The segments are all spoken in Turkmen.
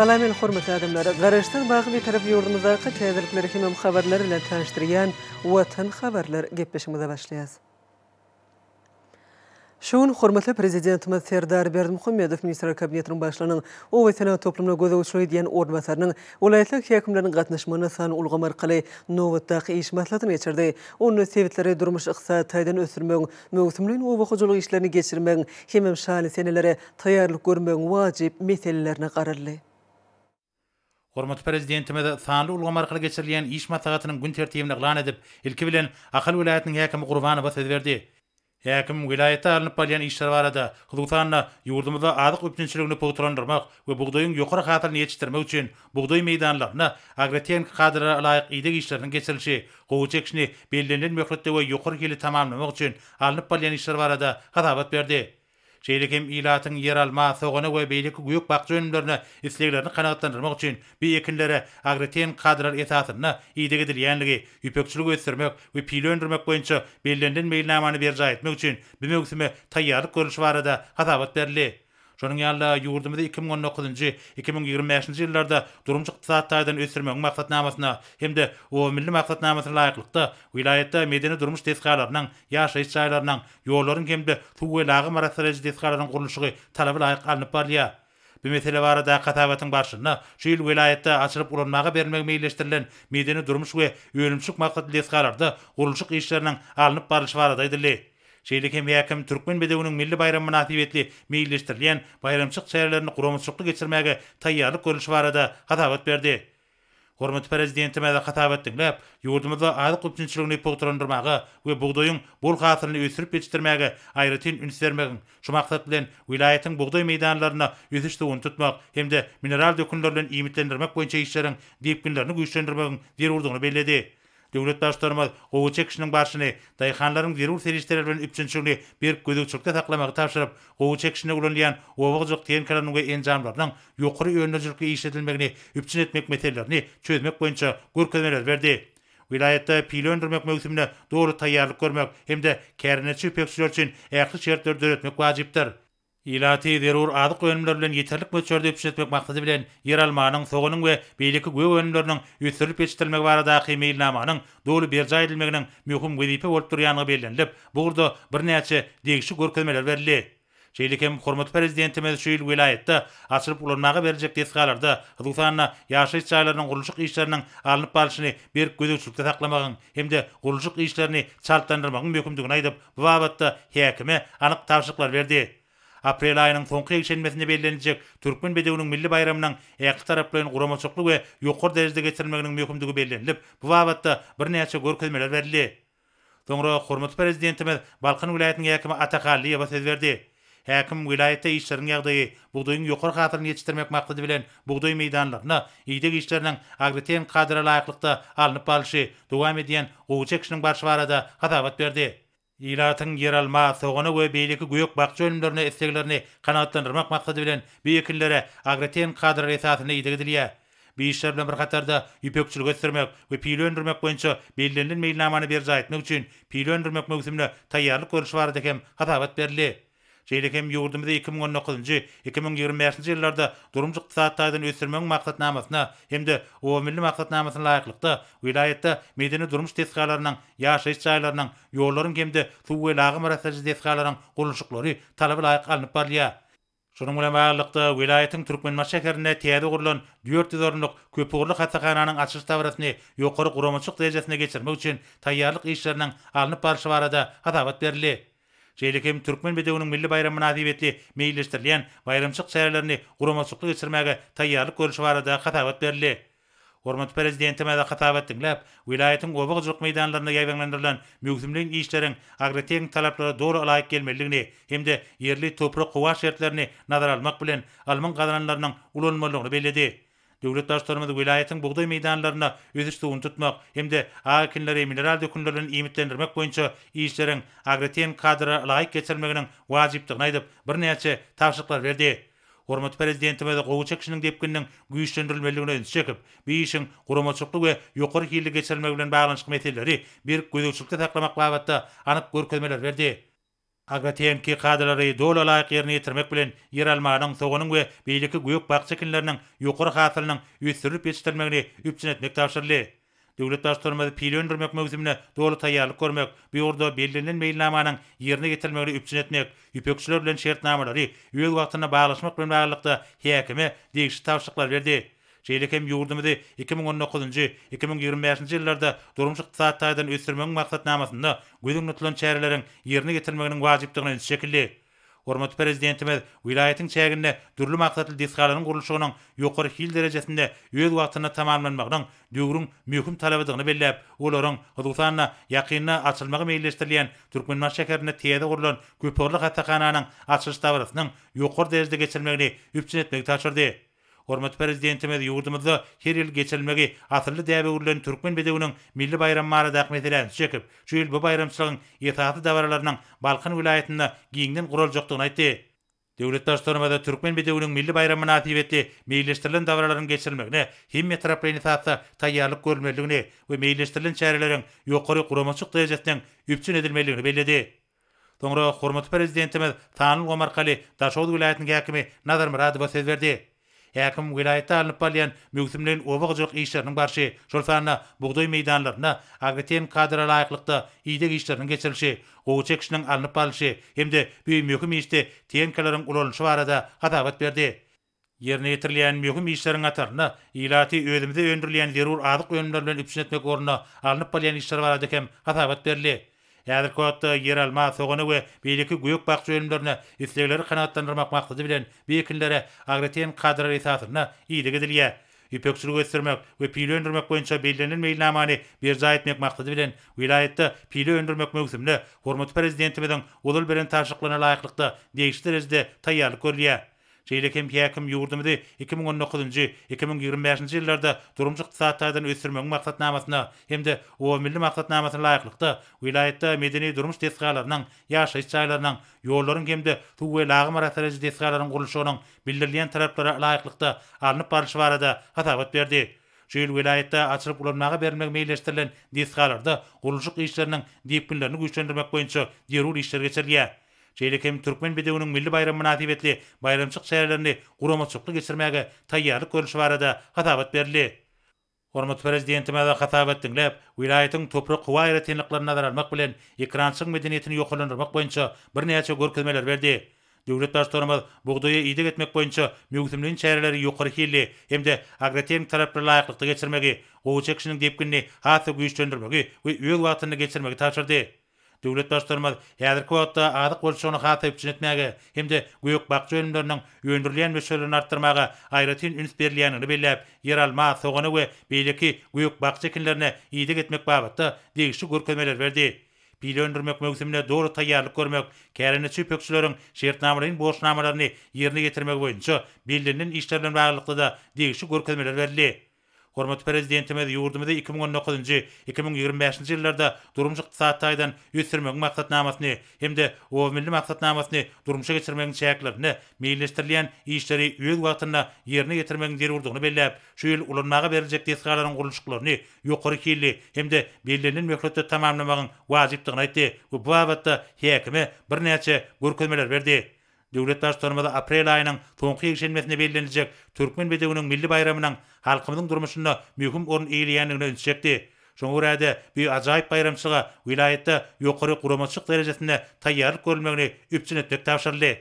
Salam el hormatly adamlar! Garaşsyz baky Bitarap ýurdumyzdaky täzelikleri hemem habarlar bilen tanyşdyrýan Watan habarlar gepleşigimize başlaýas. Şu gün hormatly Prezidentimiz Serdar Berdimuhamedow Ministrler Kabinetiniň Başlygynyň oba senagat toplumyna gözegçilik edýän orunbasarynyň, welaýatlar häkimleriniň gatnaşmagynda sanly ulgam arkaly nobatdaky iş maslahatyny geçirdi. Onda sebitleri durmuş-ykdysady taýdan ösdürmegiň, möwsümleýin oba hojalyk işlerini geçirmegiň hemem şanly senelere taýýarlyk görmegiň wajyp meselelerine garaldy. Hormatly Prezidentimiz sanly ulgam arkaly geçirilýän iş maslahatynyň gün tertibini yglan edip, ilki bilen, Ahal welaýatynyň häkimi Gurbanowa söz berdi. Häkim welaýatda alnyp barylýan işler barada, hususan-da, ýurdumyzda azyk üpjünçiligini pugtalandyrmak we bugdaýyň ýokary hasylyny ýetişdirmek üçin bugdaý meýdanlarynda agrotehniki kadalara laýyk ideg işleriniň geçirilişi, gowaça ekişini bellenilen möhletde we ýokary hilli tamamlamak üçin alnyp barylýan işler barada hasabat berdi. Şeýle hem ilatyň ýeralma, sogana we beýleki gök-bakja önümlerine isleglerini kanagatlandyrmak üçin bu ekinlere agrotehniki kadalar esasynda ideg edilýändigi, ýüpekçiligi ösdürmek we pile öndürmek boýunça bellenilen meýilnamany berjaý etmek üçin bu möwsüme taýýarlyk görlüşi barada hasabat berildi. Şonuň ýaly-da, ýurdumyzy 2019-njy, 2025-nji ýyllarda durmuş-ykdysady taýdan ösdürmegiň maksatnamasyna hem-de Oba milli maksatnamasyna laýyklykda, welaýatda medeni-durmuş desgalarynyň, ýaşaýyş jaýlarynyň, ýollaryň hem-de suw we lagym arassalaýjy desgalaryň gurluşygy talaba laýyk alnyp barylýar. Bu mesele baradaky hasabatyň barşynda şu ýyl welaýatda açylyp ulanmaga berilmegi meýilleşdirilen medeni-durmuş we önümçilik maksatly desgalarda gurluşyk işleriniň alnyp barlyşy barada aýdyldy. Şeýle hem häkim Türkmen bedewiniň milli baýramy mynasybetli meýilleşdirilýän baýramçylyk çärelerini guramaçylykly geçirmäge taýýarlyk görlüşi barada hasabat berdi. Hormatly Prezidentimiz hasabat diňläp, ýurdumyzda azyk üpjünçiligini pugtalandyrmaga we bugdaýyň bol hasylyny ösdürip ýetişdirmäge aýratyn üns bermegiň, şu maksat bilen, welaýatyň bugdaý meýdanlarynda ösüş suwuny tutmak hem-de mineral dökünler bilen iýmitlendirmek boýunça işleriň depginlerini güýçlendirmegiň zerurdygyny belledi. Döwlet Baştutanymyz gowaça ekişiniň barşyny, daýhanlaryň zerur serişdeler bilen üpjünçiligini berk gözegçilikde saklamagy tabşyryp, gowaça ekişinde ulanylýan oba hojalyk tehnikalarynyň we enjamlarynyň ýokary öndürijilikli işledilmegini üpjün etmek meselelerini çözmek boýunça görkezmeleri berdi. Welaýatda pile öndürmek möwsümine doly taýýarlyk görmek hem-de kärendeçi ýüpekçiler üçin ähli şertleri döretmek wajypdyr. Ilaty zerur azyk önümleri bilen ýeterlik möçberde üpjün etmek maksady bilen, ýeralmanyň, soganyň we beýleki gök önümleriniň ösdürilip ýetişdirilmegi baradaky meýilnamanyň doly berjaý edilmeginiň möhüm wezipe bolup durýandygy bellenilip, bu ugurda birnäçe degişli görkezmeler berildi. Şeýle hem hormatly Prezidentimiz şu ýyl welaýatda açylyp ulanmaga beriljek desgalarda, hususan-da, ýaşaýyş jaýlarynyň gurluşyk işleriniň alnyp barlyşyny berk gözegçilikde saklamagyň hem-de gurluşyk işlerini çaltlandyrmagyň möhümdigini aýdyp, Bu babatda häkime anyk tabşyryklar berdi. Aprel aýynyň soňky ýekşenbesinde belleniljek Türkmen bedewiniň milli baýramynyň ählitaraplaýyn guramaçylykly we ýokary derejede geçirilmeginiň möhümdigi bellenilip, bu babatda birnäçe görkezmeler berildi. Soňra hormatly Prezidentimiz Balkan welaýatynyň häkimi Ata Hallyýewe söz berdi. Häkim welaýatda işleriň ýagdaýy, bugdaýyň ýokary hasylyny ýetişdirmek maksady bilen bugdaý meýdanlarynda ideg işleriniň agrotehniki kadalara laýyklykda alnyp barlyşy, dowam edýän gowaça ekişiniň barşy barada hasabat berdi. Ilatyň ýeralma, sogana we beýleki gök-bakja önümlerine isleglerini kanagatlandyrmak maksady bilen bu ekinlere agrotehniki kadalar esasynda ideg edilýär. Bu işler bilen bir hatarda ýüpekçiligi ösdürmek we pile öndürmek boýunça bellenilen meýilnamany berjaý etmek üçin pile öndürmek möwsümine taýýarlyk görlüşi barada hem hasabat berildi. Şeýle hem ýurdumyzy 2019-njy, 2025-nji ýyllarda durmuş-ykdysady taýdan ösdürmegiň maksatnamasyna hem-de Oba milli maksatnamasyna laýyklykda, welaýatda medeni-durmuş desgalarynyň, ýaşaýyş jaýlarynyň, ýollaryň hem-de suw we lagym arassaýjy desgalaryň gurluşyklary talaba laýyk alnyp barylýar. Şunuň bilen baglylykda, welaýatyň Türkmenbaşy şäherinde täze gurlan 400 orunlyk köpugurly hassahananyň açylyş dabarasyny ýokary guramaçylyk derejesinde geçirmek üçin taýýarlyk işleriniň alnyp barlyşy barada hasabat berildi. Şeýle hem Türkmen bedewiniň milli baýramy mynasybetli meýilleşdirilýän baýramçylyk çärelerini guramaçylykly geçirmäge taýýarlyk görlüşi barada hasabat berildi. Hormatly Prezidentimiz hasabat diňläp, welaýatyň oba hojalyk meýdanlarynda ýaýbaňlandyrylan möwsümleýin işleriň agrotehniki talaplara doly ylaýyk gelmelidigini hem-de ýerli toprak-howa şertlerini nazara almak bilen, ylmyň gazananlarynyň ulanylmalydygyny belledi. Döwlet Baştutanymyz welaýatyň bugdaý meýdanlarynda ösüş suwuny tutmak hem-de ak ekinleri mineral dökünler bilen iýmitlendirmek boýunça işleriň agrotehniki kadalara ylaýyk geçirilmeginiň wajypdygyny aýdyp, birnäçe tabşyryklary berdi. Hormatly Prezidentimiz gowaça ekişiniň depgininiň güýçlendirilmelidigine ünsi çekip, bu işiň guramaçylykly we ýokary hilli geçirilmegi bilen baglanyşykly meseleleri berk gözegçilikde saklamak babatda anyk görkezmeleri berdi. Agrotehniki kadalary doly laýyk ýerine ýetirmek bilen, ýeralmanyň, soganyň we beýleki gök-bakja ekinleriniň ýokary hasylynyň ösdürilip ýetişdirilmegini üpjün etmek tabşyryldy. Döwlet Baştutanymyz pile öndürmek möwsümine doly taýýarlyk görmek, bu ugurda bellenilen meýilnamanyň ýerine ýetirilmegini üpjün etmek, ýüpekçiler bilen şertnamalary öz wagtynda baglaşmak bilen baglylykda häkime degişli tabşyryklary berdi. Şeýle hem ýurdumyzy 2019-njy, 2025-nji ýyllarda durmuş-ykdysady taýdan ösdürmegiň maksatnamasynda göz öňünde tutulan çäreleriň ýerine ýetirilmeginiň wajypdygyna üns çekildi. Hormatly Prezidentimiz welaýatyň çäginde dürli maksatly desgalaryň gurluşygynyň ýokary hil derejesinde öz wagtynda tamamlanmagynyň döwrüň möhüm talabydygyny belläp, olaryň, hususan-da, ýakynda açylmagy meýilleşdirilýän Türkmenbaşy şäherinde täze gurlan köpugurly hassahananyň açylyş dabarasynyň ýokary derejede geçirilmegini üpjün etmegi tabşyrdy. Hormatly Prezidentimiz ýurdumyzda her ýyl geçirilmegi asylly däbe öwrülen Türkmen bedewiniň milli baýramy baradaky meselä ünsi çekip, şu ýyl bu baýramçylygyň esasy dabaralarynyň Balkan welaýatynda giňden guraljakdygyny aýtdy. Döwlet Baştutanymyz Türkmen bedewiniň milli baýramy mynasybetli meýilleşdirilen dabaralaryň geçirilmegine hemmetaraplaýyn esasda taýýarlyk görülmelidigini we meýilleşdirilen çäreleriň ýokary guramaçylyk derejesiniň üpjün edilmelidigini belledi. Soňra hormatly Prezidentimiz sanly ulgam arkaly Daşoguz welaýatynyň häkimi Nazar Myradowa söz berdi. Häkim welaýatda alnyp barylýan möwsümleýin oba hojalyk işleriniň barşy, şol sanda bugdaý meýdanlarynda agrotehniki kadalara laýyklykda ideg işleriniň geçirilişi, gowaça ekişiniň alnyp barlyşy hem-de bu möhüm işde tehnikalaryň ulanylyşy barada hasabat berdi. Ýerine ýetirilýän möhüm işleriň hatarynda ilaty özümizde öndürilýän zerur azyk önümleri bilen üpjün etmek ugrunda alnyp barylýan işler barada hem hasabat berildi. Häzirki wagtda ýeralma, sogana we beýleki gök-bakja önümlerine islegleri kanagatlandyrmak maksady bilen bu ekinlere agrotehniki kadalar esasynda ideg edilýär. Ýüpekçiligi ösdürmek we pile öndürmek boýunça bellenilen meýilnamany berjaý etmek maksady bilen, welaýatda pile öndürmek möwsümine hormatly Prezidentimiziň ozal beren tabşyryklaryna laýyklykda degişli derejede taýýarlyk görülýär. Şeýle hem häkim ýurdumyzy 2019-njy, 2025-nji ýyllarda durmuş-ykdysady taýdan ösdürmegiň maksatnamasyna hem-de Oba milli maksatnamasyna laýyklykda, welaýatda medeni-durmuş desgalarynyň, ýaşaýyş jaýlarynyň, ýollaryň hem-de suw we lagym arassalaýjy desgalaryň gurluşygynyň bildirilýän talaplara laýyklykda alnyp barlyşy barada hasabat berdi. Şu ýyl welaýatda açylyp ulanmaga berilmegi meýilleşdirilen desgalarda gurluşyk işleriniň depginlerini güýçlendirmek boýunça zerur işler geçirilýär. Şeýle hem Türkmen bedewiniň milli baýramy mynasybetli baýramçylyk çärelerini guramaçylykly geçirmäge taýýarlyk görlüşi barada hasabat berildi. Hormatly Prezidentimiz hasabat diňläp, welaýatyň toprak-howa aýratynlyklaryny nazara almak bilen, ekerançylyk medeniýetini ýokarlandyrmak boýunça birnäçe görkezmeleri berdi. Döwlet Baştutanymyz bugdaýa ideg etmek boýunça möwsümleýin çäreleri ýokary hilli hem-de agrotehniki talaplara laýyklykda geçirmegi, gowaça ekişiniň depginini has-da güýçlendirmegi we öz wagtynda geçirmegi tabşyrdy. Döwlet Baştutanymyz häzirki wagtda azyk bolçulygyny has-da üpjün etmäge hem-de gök-bakja önümleriniň öndürilýän möçberlerini artdyrmaga aýratyn üns berilýändigini belläp, ýeralma, sogana we beýleki gök-bakja ekinlerine ideg etmek babatda degişli görkezmeleri berdi. Pile öndürmek möwsümine doly taýýarlyk görmek, kärendeçi ýüpekçileriň şertnamalaýyn borçnamalaryny ýerine ýetirmegi boýunça bellenilen işler bilen baglylykda-da degişli görkezmeler berildi. Hormatly Prezidentimiz ýurdumyzy 2019-njy, 2025-nji ýyllarda durmuş-ykdysady taýdan ösdürmegiň maksatnamasyny hem-de Oba milli maksatnamasyny durmuşa geçirmegiň çäklerinde meýilleşdirilýän işleri öz wagtynda ýerine ýetirmegiň zerurdygyny belläp, şu ýyl ulanmaga beriljek desgalaryň gurluşyklaryny ýokary hilli hem-de bellenilen möhletde tamamlamagyň wajypdygyny aýtdy we bu babatda häkime birnäçe görkezmeleri berdi. Döwlet Baştutanymyz aprel aýynyň soňky ýekşenbesinde belleniljek Türkmen bedewiniň milli baýramynyň halkymyzyň durmuşynda möhüm orun eýeleýändigine ünsi çekdi. Şoňa görä-de, bu ajaýyp baýramçylyga welaýatda ýokary guramaçylyk derejesinde taýýarlyk görülmegini üpjün etmek tabşyryldy.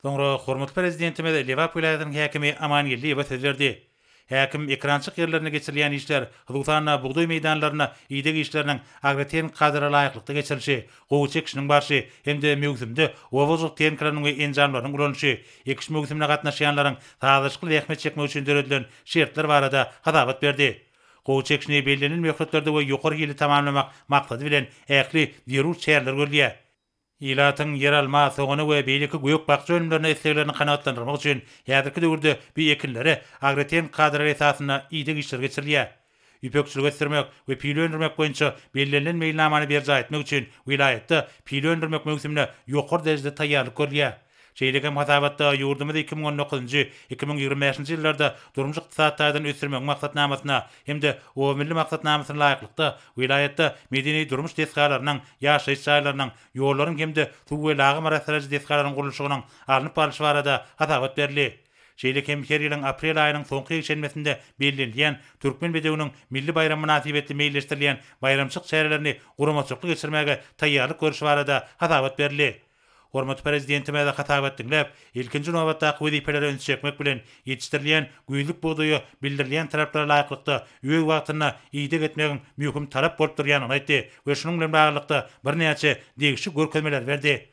Soňra hormatly Prezidentimiz Lebap welaýatynyň häkimi Aman Geldiýewe söz berdi. Häkim ekerançylyk ýerlerinde geçirilýän işler, hususan-da, bugdaý meýdanlarynda ideg işleriniň agrotehniki kadalara laýyklykda geçirilişi, gowaça ekişiniň barşy hem-de möwsümde oba hojalyk tehnikalarynyň we enjamlarynyň ulanylyşy, ekiş möwsümine gatnaşýanlaryň sazlaşykly zähmet çekmegi üçin döredilen şertler barada hasabat berdi. Gowaça ekişini bellenilen möhletlerde we ýokary hilli tamamlamak maksady bilen ähli zerur çäreler görülýär. Ilatyň ýeralma, sogana we beýleki gök-bakja önümlerine isleglerini kanagatlandyrmak üçin häzirki döwürde bu ekinlere agrotehniki kadalar esasynda ideg işleri geçirilýär. Ýüpekçiligi ösdürmek we pile öndürmek boýunça bellenilen meýilnamany berjaý etmek üçin welaýatda pile öndürmek möwsümine ýokary derejede taýýarlyk görülýär. Şeýle hem hasabatda ýurdumyzy 2019-njy, 2025-nji ýyllarda durmuş-ykdysady taýdan ösdürmegiň maksatnamasyna hem-de Oba milli maksatnamasyna laýyklykda, welaýatda medeni-durmuş desgalarynyň, ýaşaýyş jaýlarynyň, ýollaryň hem-de suw we lagym arassalaýjy desgalaryň gurluşygynyň alnyp barlyşy barada hasabat berildi. Şeýle hem her ýylyň aprel aýynyň soňky ýekşenbesinde bellenilýän Türkmen bedewiniň milli baýramy mynasybetli meýilleşdirilýän baýramçylyk çärelerini guramaçylykly geçirmäge taýýarlyk görşi barada hasabat berildi. Hormatly Prezidentimiz hasabat diňläp, ilkinji nobatdaky wezipelere üns çekmek bilen, ýetişdirilýän güýzlük bugdaýa bildirilýän talaplara laýyklykda öz wagtynda ideg etmegiň möhüm talap bolup durýandygyny aýtdy we şunuň bilen baglylykda birnäçe degişli görkezmeleri berdi.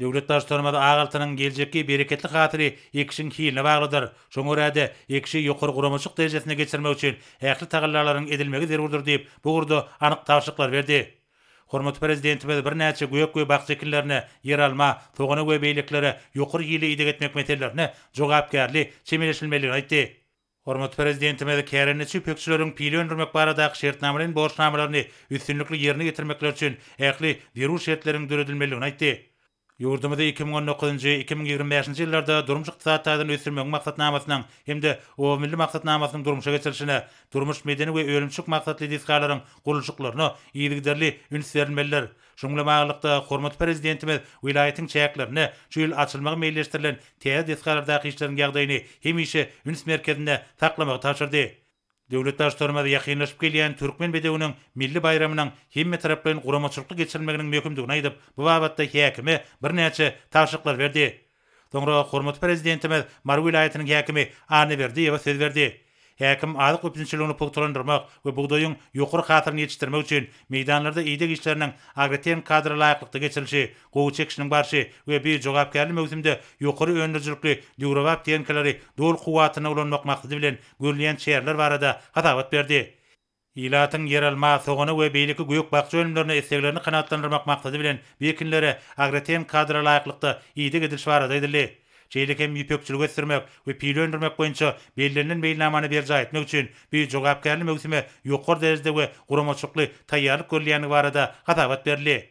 Döwlet Baştutanymyz ak altynyň geljekki bereketli hasyly ekişiň hiline baglydyr. Şoňa görä-de, ekişi ýokary guramaçylyk derejesinde geçirmek üçin ähli tagallalaryň edilmegi zerurdyr diýip, bu ugurda anyk tabşyryklary berdi. Hormatly Prezidentimiz birnäçe gök we bakja ekinlerine, ýeralma, sogana we beýlekilere ýokary hilli ideg etmek meselelerine jogapkärli çemeleşilmelidigini aýtdy. Hormatly Prezidentimiz kärendeçi ýüpekçileriň pile öndürmek baradaky şertnamalaýyn borçnamalaryny üstünlikli ýerine ýetirmekleri üçin ähli zerur şertleriň döredilmelidigini aýtdy. Ýurdumyzy 2019-njy, 2025-nji ýyllarda durmuş-ykdysady taýdan ösdürmegiň maksatnamasynyň hem-de Oba milli maksatnamasynyň durmuşa geçirilişine, durmuş-medeni we önümçilik maksatly desgalaryň gurluşyklaryna yzygiderli üns berilmelidir. Şunuň bilen baglylykda, hormatly Prezidentimiz welaýatyň çäklerinde şu ýyl açylmagy meýilleşdirilen täze desgalardaky işleriň ýagdaýyny hemişe üns merkezinde saklamagy tabşyrdy. Döwlet Baştutanymyz ýakynlaşyp gelýän Türkmen bedewiniň milli baýramynyň hemmetaraplaýyn guramaçylykly geçirilmeginiň möhümdigini aýdyp, bu babatda häkime birnäçe tabşyryklary berdi. Soňra hormatly Prezidentimiz Mary welaýatynyň häkimi Annaberdiýewe söz berdi. Häkim azyk üpjünçiligini pugtalandyrmak we bugdaýyň ýokary hasylyny ýetişdirmek üçin meýdanlarda ideg işleriniň agrotehniki kadra laýyklykda geçirilişi, gowy çekişiniň barşy we bu jogapkärli möwsümde ýokary öndürijilikli döwrebap tehnikalary doly kuwwatynda ulanmak maksady bilen görülýän çäreler barada hasabat berdi. Ilatyň ýeralma, sogana we beýleki gök-bakja önümlerine isleglerini kanagatlandyrmak maksady bilen bu ekinlere agrotehniki kadra laýyklykda ideg edilişi barada aýdyldy. Şeýle hem ýüpekçiligi ösdürmek we pile öndürmek boýunça bellenilen meýilnamany berjaý etmek üçin bu jogapkärli möwsüme ýokary derejede we guramaçylykly taýýarlyk görülýändigi barada hasabat berildi.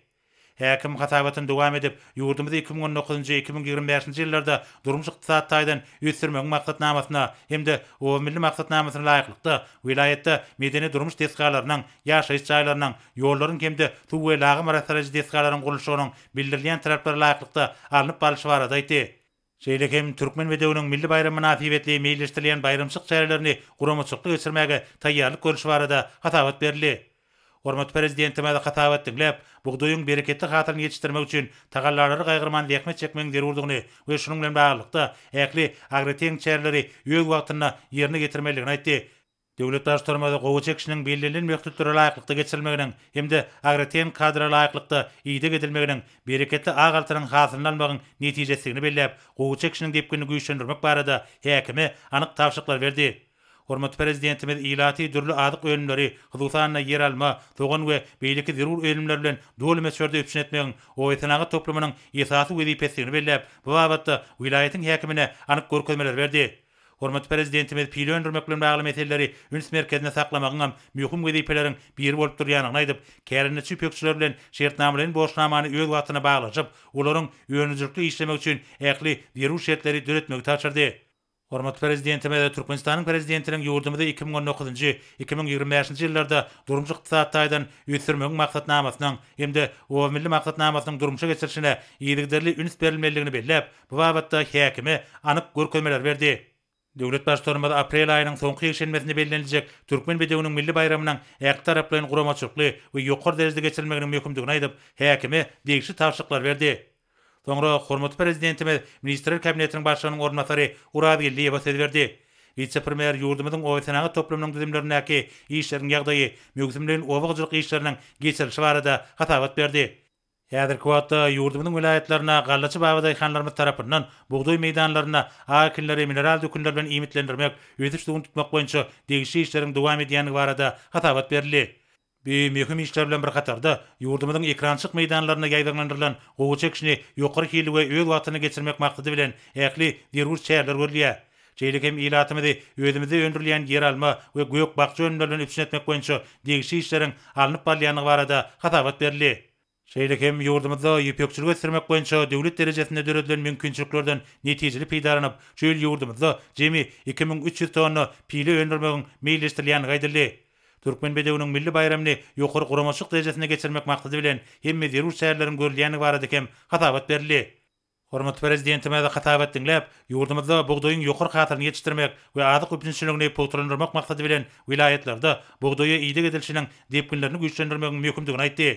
Häkim hasabatyny dowam edip, ýurdumyzy 2019-njy, 2025-nji ýyllarda durmuş-ykdysady taýdan ösdürmegiň maksatnamasyna hem-de Oba milli maksatnamasyna laýyklykda, welaýatda medeni-durmuş desgalarynyň, ýaşaýyş jaýlarynyň, ýollaryň hem-de suw we lagym arassalaýjy desgalaryň gurluşygynyň bildirilýän talaplara laýyklykda alnyp barlyşy barada aýtdy. Şeýle hem Türkmen bedewiniň milli baýramy mynasybetli meýilleşdirilýän baýramçylyk çärelerini guramaçylykly geçirmäge taýýarlyk görlüşi barada hasabat berildi. Hormatly Prezidentimiz hasabat diňläp, bugdaýyň bereketli hasylyny ýetişdirmek üçin tagallalary gaýgyrman zähmet çekmegiň zerurdygyny we şunuň bilen baglylykda, ähli agrotehniki çäreleri öz wagtynda ýerine ýetirmelidigini aýtdy. Döwlet Baştutanymyz gowaça ekişiniň bellenilen möhletlere laýyklykda geçirilmeginiň hem-de agrotehniki kadra laýyklykda ideg edilmeginiň bereketli ak altynyň hasylyny almagyň netijesidigini belläp, gowaça ekişiniň depginini güýçlendirmek barada häkime anyk tabşyryklary berdi. Hormatly Prezidentimiz ilaty dürli azyk önümleri, hususan-da, ýeralma, sogan we beýleki zerur önümler bilen doly möçberde üpjün etmegiň obasenagat toplumynyň esasy wezipesidigini belläp, bu babatda welaýatyň häkimine anyk görkezmeleri berdi. Hormatly Prezidentimiz pile öndürmek bilen bagly meseleleri üns merkezinde saklamagyňam möhüm wezipeleriň biri bolup durýandygyny aýdyp, kärendeçi ýüpekçiler bilen şertnamalaýyn borçnamany öz wagtynda baglaşyp, olaryň önümçilikli işlemegi üçin ähli zerur şertleri döretmegi tabşyrdy. Hormatly Prezidentimiz Türkmenistanyň Prezidentiniň ýurdumyzy 2019-njy, 2025-nji ýyllarda durmuş-ykdysady taýdan ösdürmegiň maksatnamasynyň hem-de Oba milli maksatnamasynyň durmuşa geçirilişine yzygiderli üns berilmelidigini belläp, Bu babatda häkime anyk görkezmeleri berdi. Döwlet Baştutanymyz aprel aýynyň soňky ýekşenbesinde belleniljek Türkmen bedewiniň milli baýramynyň ählitaraplaýyn guramaçylykly we ýokary derejede geçirilmeginiň möhümdigini aýdyp, häkime degişli tabşyryklary berdi. Soňra hormatly Prezidentimiz Ministrler Kabinetiniň Başlygynyň orunbasary Orazgeldiýewe söz berdi. Wise-premýer ýurdumyzyň obasenagat toplumynyň düzümlerindäki işleriň ýagdaýy, möwsümleýin oba hojalyk işleriniň geçirilişi barada hasabat berdi. Häzirki wagtda ýurdumyzyň welaýatlarynda gallaçy babadaýhanlarymyz tarapyndan bugdaý meýdanlarynda ak ekinleri mineral dökünler bilen iýmitlendirmek, ösüş suwuny tutmak boýunça degişli işleriň dowam edýändigi barada hasabat berildi. Bu möhüm işler bilen bir hatarda, ýurdumyzyň ekerançylyk meýdanlarynda ýaýbaňlandyrylan gowaça ekişini ýokary hilli we öz wagtynda geçirmek maksady bilen ähli zerur çäreler görülýär. Şeýle hem ilatymyzy özümizde öndürilýän ýeralma we gök-bakja önümleri bilen üpjün etmek boýunça degişli işleriň alnyp barylýandygy barada hasabat berildi. Şeýle hem ýurdumyzda ýüpekçiligi ösdürmek boýunça döwlet derejesinde döredilen mümkinçiliklerden netijeli peýdalanyp, şu ýyl ýurdumyzda jemi 2300 tonna pile öndürmegiň meýilleşdirilýändigi aýdyldy. Türkmen bedewiniň milli baýramyny ýokary guramaçylyk derejesinde geçirmek maksady bilen, hemme zerur çäreleriň görülýändigi barada hem hasabat berildi. Hormatly Prezidentimiz hasabat diňläp, ýurdumyzda bugdaýyň ýokary hasylyny ýetişdirmek we azyk üpjünçiligini pugtalandyrmak maksady bilen welaýatlarda bugdaýa ideg edilişiniň depginlerini güýçlendirmegiň möhümdigini aýtdy.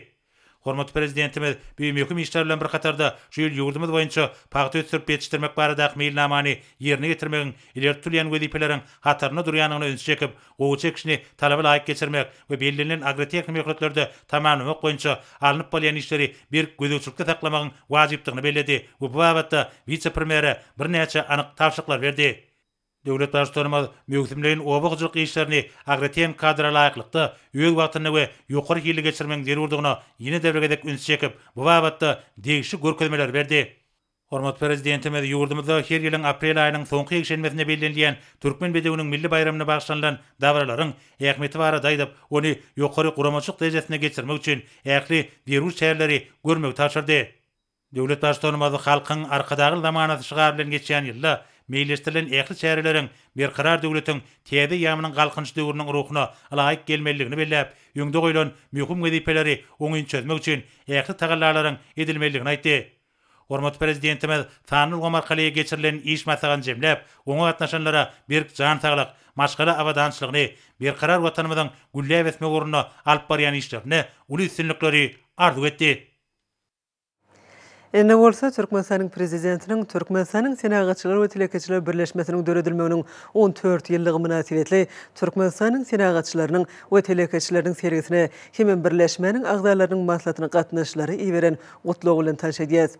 Hormatly Prezidentimiz bu möhüm işler bilen bir hatarda şu ýyl ýurdumyz boýunça pagta ösdürip ýetişdirmek baradaky meýilnamany ýerine ýetirmegiň ileri tutulýan wezipeleriň hatarynda durýandygyna ünsi çekip, gowaça ekişini talaba laýyk geçirmek we bellenilen agrotehniki möhletlerde tamamlamak boýunça alnyp barylýan işleri berk gözegçilikde saklamagyň wajypdygyny belledi we bu babatda wise-premýere birnäçe anyk tabşyryklary berdi. Döwlet Baştutanymyz möwsümleýin oba hojalyk işlerini agrotehniki kadra laýyklykda öz wagtynda we ýokary hilli geçirmegiň zerurdygyna ýene-de bir gezek ünsi çekip, bu babatda degişli görkezmeleri berdi. Hormatly Prezidentimiz ýurdumyzda her ýylyň aprel aýynyň soňky ýekşenbesinde bellenilýän Türkmen bedewiniň milli baýramyna bagyşlanylan dabaralaryň ähmiýeti barada aýdyp, ony ýokary guramaçylyk derejesinde geçirmek üçin ähli zerur çäreleri görmegi tabşyrdy. Döwlet Baştutanymyz Halkyň Arkadagly zamanasy şygary bilen geçýän ýylda meýilleşdirilen ähli çäreleriň Berkarar döwletiň täze eýýamynyň Galkynyş döwrüniň ruhuna ylaýyk gelmelidigini belläp, öňde goýlan möhüm wezipeleri oňyn çözmek üçin ähli tagallalaryň edilmelidigini aýtdy. Hormatly Prezidentimiz sanly ulgam arkaly geçirilen iş maslahatyny jemläp, oňa gatnaşanlara berk jan saglyk, maşgala abadançylygyny, berkarar Watanymyzyň gülläp ösmegi ugrunda alyp barýan işlerinde uly üstünlikleri arzuw etdi. Indi bolsa Türkmenistanyň Prezidentiniň Türkmenistanyň Senagatçylar we telekeçiler birleşmesiniň döredilmeginiň 14 ýyllygy mynasybetli Türkmenistanyň Senagatçylarynyň we telekeçileriniň sergisine hemem birleşmäniň agzalarynyň maslahatyna gatnaşyjylara iberen Gutlag bilen tanyş edýäs.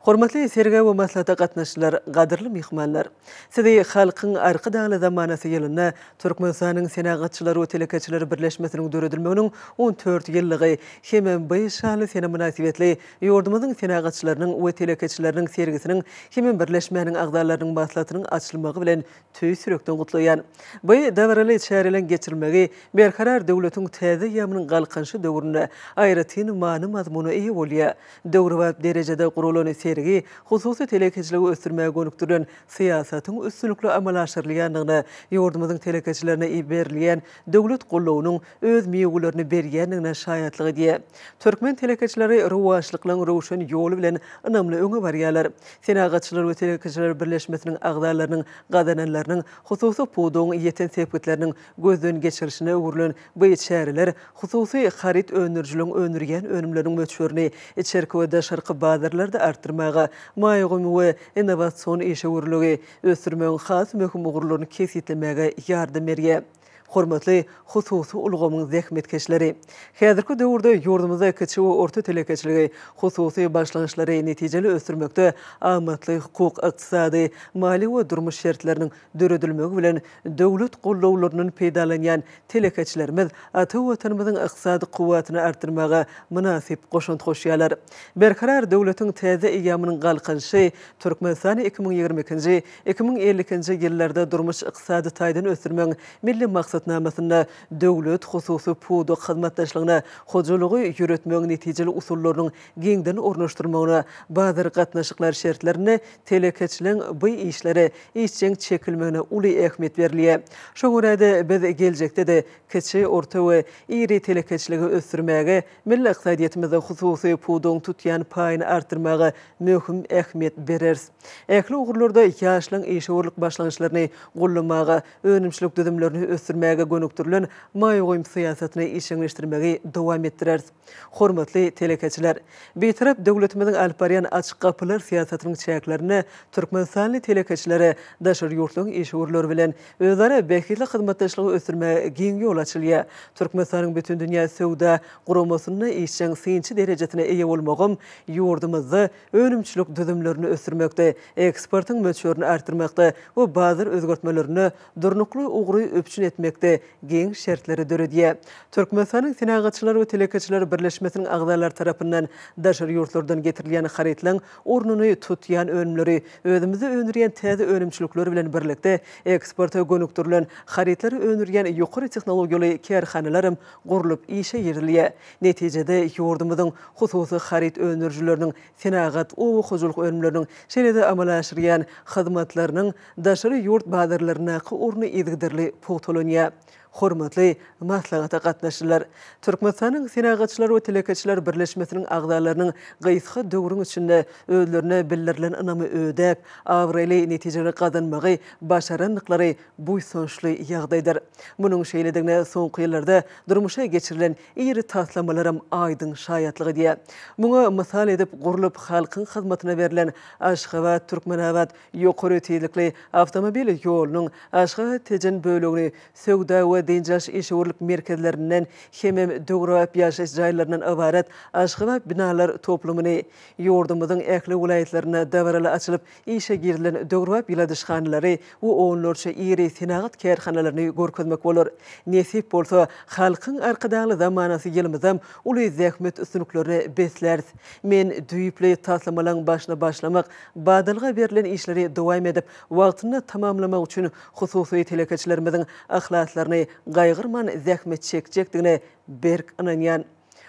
Hormatly sergä we maslahata gatnaşyjylar, gadyrly myhmanlar! Sizi Halkyň Arkadagly zamanasy ýylynda Türkmenistanyň Senagatçylar we telekeçiler birleşmesiniň döredilmeginiň 14 ýyllygy hemem bu şanly sene mynasybetli ýurdumyzyň senagatçylarynyň we telekeçileriniň sergisiniň hemem birleşmäniň agzalarynyň maslahatynyň açylmagy bilen tüýs ýürekden gutlaýan. Bu dabaraly çäreleriň geçirilmegi Berkarar döwletiň täze eýýamynyň Galkynyşy döwründe aýratyn many-mazmuna eýe bolýar. Döwrebap derejede guralan sergi hususy telekeçiligi ösdürmäge gönükdirilen syýasatyň üstünlikli amala aşyrylýandygyna, ýurdumyzyň telekeçilerine berilýän döwlet goldawynyň öz miwelerini berýändigine şaýatlyk edýär. Türkmen telekeçileri rowaçlyklaryň röwşen ýoly bilen ynamly öňe barýarlar. Senagatçylar we telekeçiler birleşmesiniň agzalarynyň gazananlarynyň, hususy pudagyň ýeten sepgitleriniň gözden geçirilişine öwrülen bu çäreler hususy haryt öndürijiligiň öndürýän önümleriniň möçberini içerki we daşarky bazarlarda artdyrmaga, maýa goýumy we innowasion işewürligi ösdürmegiň has möhüm ugurlaryny kesgitlemäge ýardam berýär. Hormatly hususy ulgamyň zähmetkeşleri! Häzirki döwürde ýurdumyzda kiçi we orta telekeçiligi, hususy başlangyçlary netijeli ösdürmekde amatly hukuk, ykdysady, maliýe we durmuş şertleriniň döredilmegi bilen döwlet goldawlaryndan peýdalanýan telekeçilerimiz ata Watanymyzyň ykdysady kuwwatyny artdyrmaga mynasyp goşant goşýarlar. Berkarar döwletiň täze eýýamynyň Galkynyşy Türkmenistany 2022-nji, 2052-nji ýyllarda durmuş-ykdysady taýdan ösdürmegiň Milli maksatnamasynda döwlet-hususy pudak hyzmatdaşlygyna, hojalygy ýöretmegiň netijeli usullarynyň giňden ornaşdyrylmagyna, bazar gatnaşyklary şertlerinde telekeçiligiň bu işlere işjeň çekilmegine uly ähmiýet berilýär. Şoňa görä-de, biz geljekde-de kiçi, orta we iri telekeçiligi ösdürmäge, milli ykdysadyýetimizde hususy pudagyň tutýan paýyny artdyrmaga möhüm ähmiýet bereris. Ähli ugurlarda ýaşlaryň işewürlik başlangyçlaryny goldamaga, önümçilik düzümlerini ösdürmäge gönükdirilen maýa goýum syýasatyny işjeňleşdirmegi dowam etdireris. Hormatly telekeçiler! Bitarap döwletimiziň alyp barýan Açyk gapylar syýasatynyň çäklerinde türkmenistanly telekeçilere daşary ýurtlaryň işewürleri bilen özara bähbitli hyzmatdaşlygy ösdürmäge giň ýol açylýar. Türkmenistanyň Bütindünýä söwda guramasynda işjeň synçy derejesine eýe bolmagam ýurdumyzda önümçilik düzümlerini ösdürmekde, eksportyň möçberini artdyrmakda we bazar özgertmelerinde durnukly ugry üpjün etmekde. etmekde giň şertleri döredýär. Türkmenistanyň Senagatçylar we telekeçiler birleşmesiniň agzalary tarapyndan daşary ýurtlardan getirilýän harytlaryň ornuny tutýan önümleri özümizde öndürýän täze önümçilikler bilen birlikde eksporta gönükdirilen harytlary öndürýän ýokary tehnologiýaly kärhanalaram gurlup işe girizilýär. Netijede, ýurdumyzyň hususy haryt öndürijileriniň senagat, oba hojalyk önümleriniň, şeýle-de amala aşyrýan hyzmatlarynyň daşary ýurt bazarlaryndaky orny yzygiderli pugtalanýar. Hormatly maslahata gatnaşyjylar! Türkmenistanyň Senagatçylar we telekeçiler birleşmesiniň agzalarynyň gysga döwrüň içinde özlerine bildirilen ynamy ödäp, abraýly netijeleri gazanmagy başarandyklary buýsançly ýagdaýdyr. Munuň şeýledigine soňky ýyllarda durmuşa geçirilen iri taslamalaram aýdyň şaýatlyk edýär. Muňa mysal edip gurlup halkyň hyzmatyna berlen Aşgabat, Türkmenabat ýokary tizlikli awtomobil ýolunyň Aşgabat, Tejen bölegini söwda we dynç alyş işewürlik merkezlerinden hemem döwrebap ýaşaýyş jaýlaryndan ybarat Aşgabat binalar toplumyny, ýurdumyzyň ähli welaýatlarynda dabaraly açylyp Işe girizilen döwrebap ýyladyşhanalary we onlarça iri senagat kärhanalaryny görkezmek bolar. Nesip bolsa, Halkyň Arkadagly zamanasy ýylymyzam uly zähmet üstünliklerine besläris. Men düýpli taslamalaryň başyna başlamak, badalga berlen işleri dowam edip, wagtynda tamamlamak üçin hususy telekeçilerimiziň yhlaslaryny gaýgyrman zähmet çekjekdigine berk ynanýan.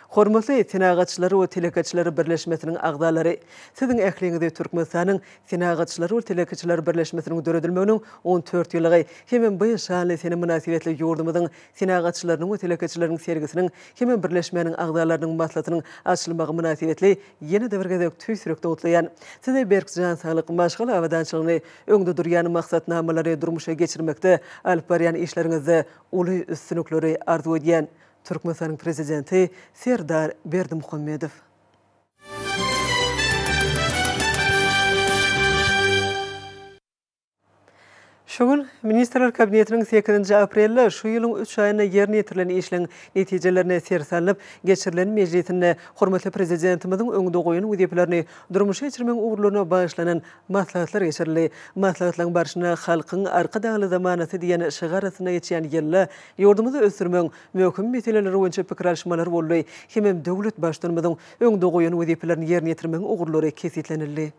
Hormatly Senagatçylar we telekeçiler birleşmesiniň agzalary! Siziň ähliňizi Türkmenistanyň Senagatçylar we telekeçiler birleşmesiniň döredilmeginiň 14 ýyllygy hemem bu şanly sene mynasybetli ýurdumyzyň senagatçylarynyň we telekeçileriniň sergisiniň hemem birleşmäniň agzalarynyň maslahatynyň açylmagy mynasybetli ýene-de bir gezek tüýs ýürekden gutlaýan. Size berk jan saglyk, maşgala abadançylygyny, öňde durýan maksatnamalary durmuşa geçirmekde alyp barýan işleriňizde uly üstünlikleri arzuw edýän. Türkmenistanyň Prezidenti Serdar Berdimuhamedow. Şu gün Ministrler Kabinetiniň sekizinji aprelde şu ýylyň üç aýynda ýerine ýetirilen işleň netijelerine ser salnyp geçirilen mejlisinde hormatly Prezidentimiziň öňde goýan wezipelerini durmuşa geçirmegiň ugurlaryna bagyşlanan maslahatlar geçirildi. Maslahatlaryň barşynda Halkyň Arkadagly zamanasy diýen şygar astynda geçýän ýylda Ýurdumyzy ösdürmegiň möhüm meseleleri boýunça pikir alyşmalar boldy hemem döwlet Baştutanymyzyň öňde goýan wezipelerini ýerine ýetirmegiň ugurlary kesgitlenildi.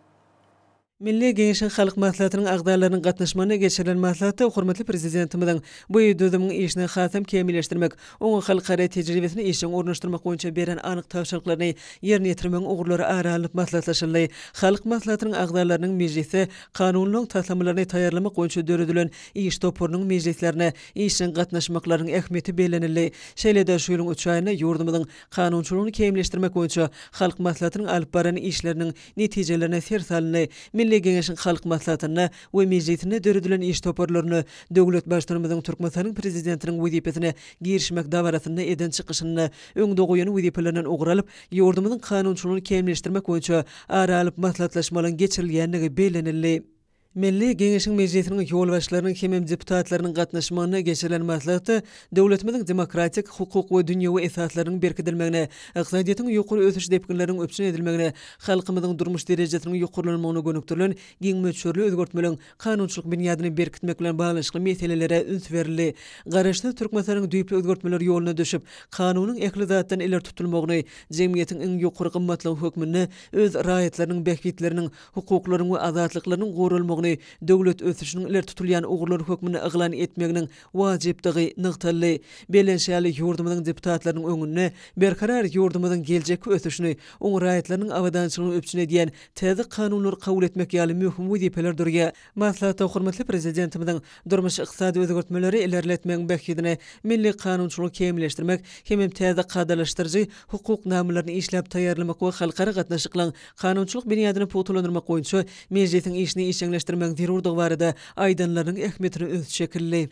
Milli Geňeşiň Halk Maslahatynyň agzalarynyň gatnaşmagynda geçirilen maslahatda hormatly Prezidentimiziň bu düzümiň işini hasam kämilleşdirmek, oňa halkara tejribesini işjeň ornaşdyrmak boýunça beren anyk tabşyryklaryny ýerine ýetirmegiň ugurlary ara alnyp maslahatlaşyldy. Halk Maslahatynyň agzalarynyň mejlisde kanunlaryň taslamalaryny taýýarlamak boýunça döredilen iş toparynyň mejlislerine işjeň gatnaşmaklarynyň ähmiýeti bellenildi. Şeýle-de şu ýylyň üç aýynda ýurdumyzyň kanunçylygyny kämilleşdirmek boýunça Halk Maslahatynyň alyp baran işleriniň netijelerine ser salyndy. Milli Geňeşiň Halk Maslahatynda we Mejlisinde döredilen iş toparlaryna döwlet Baştutanymyzyň Türkmenistanyň Prezidentiniň wezipesine girişmek dabarasynda eden çykyşynda öňde goýan wezipelerinden ugur alyp, ýurdumyzyň kanunçylygyny kämilleşdirmek boýunça ara alyp maslahatlaşmalaryň geçirilýändigi bellenildi. Milli Geňeşiň Mejlisiniň ýolbaşçylarynyň hemem deputatlarynyň gatnaşmagynda geçirilen maslahatda döwletimiziň demokratik, hukuk we dünýewi esaslarynyň berkidilmegine, ykdysadyýetiň ýokary ösüş depginleriniň üpjün edilmegine, halkymyzyň durmuş derejesiniň ýokarlanmagyna gönükdirilen giň möçberli özgertmeleriň kanunçylyk binýadyny berkitmek bilen baglanyşykly meselelere üns berildi. Garaşsyz Türkmenistanyň düýpli özgertmeler ýoluna düşüp, kanunyň ähli zatdan ileri tutulmagyny jemgyýetiň iň ýokary gymmatlygy hökmünde öz raýatlarynyň bähbitleriniň hukuklaryň we azatlyklarynyň goralmagyny döwlet ösüşiniň ileri tutulýan ugurlary hökmünde yglan etmeginiň wajypdygy nygtaldy. Bellenişi ýaly, ýurdumyzyň deputatlarynyň öňünde berkarar ýurdumyzyň geljekki ösüşini, oň raýatlarynyň abadançylygyny üpjün edýän täze kanunlary kabul etmek ýaly möhüm wezipeler durýar. Maslahatda hormatly Prezidentimiziň durmuş-ykdysady özgertmeleri ilerletmegiň bähbidine milli kanunçylygy kämilleşdirmek hemem täze kadalaşdyryjy hukuk namalaryny işläp taýýarlamak we halkara gatnaşyklaryň kanunçylyk binýadyny pugtalandyrmak boýunça Mejlisiň işini işjeňleşdirmegiň zerurdygy barada aýdanlarynyň ähmiýetine üns çekildi.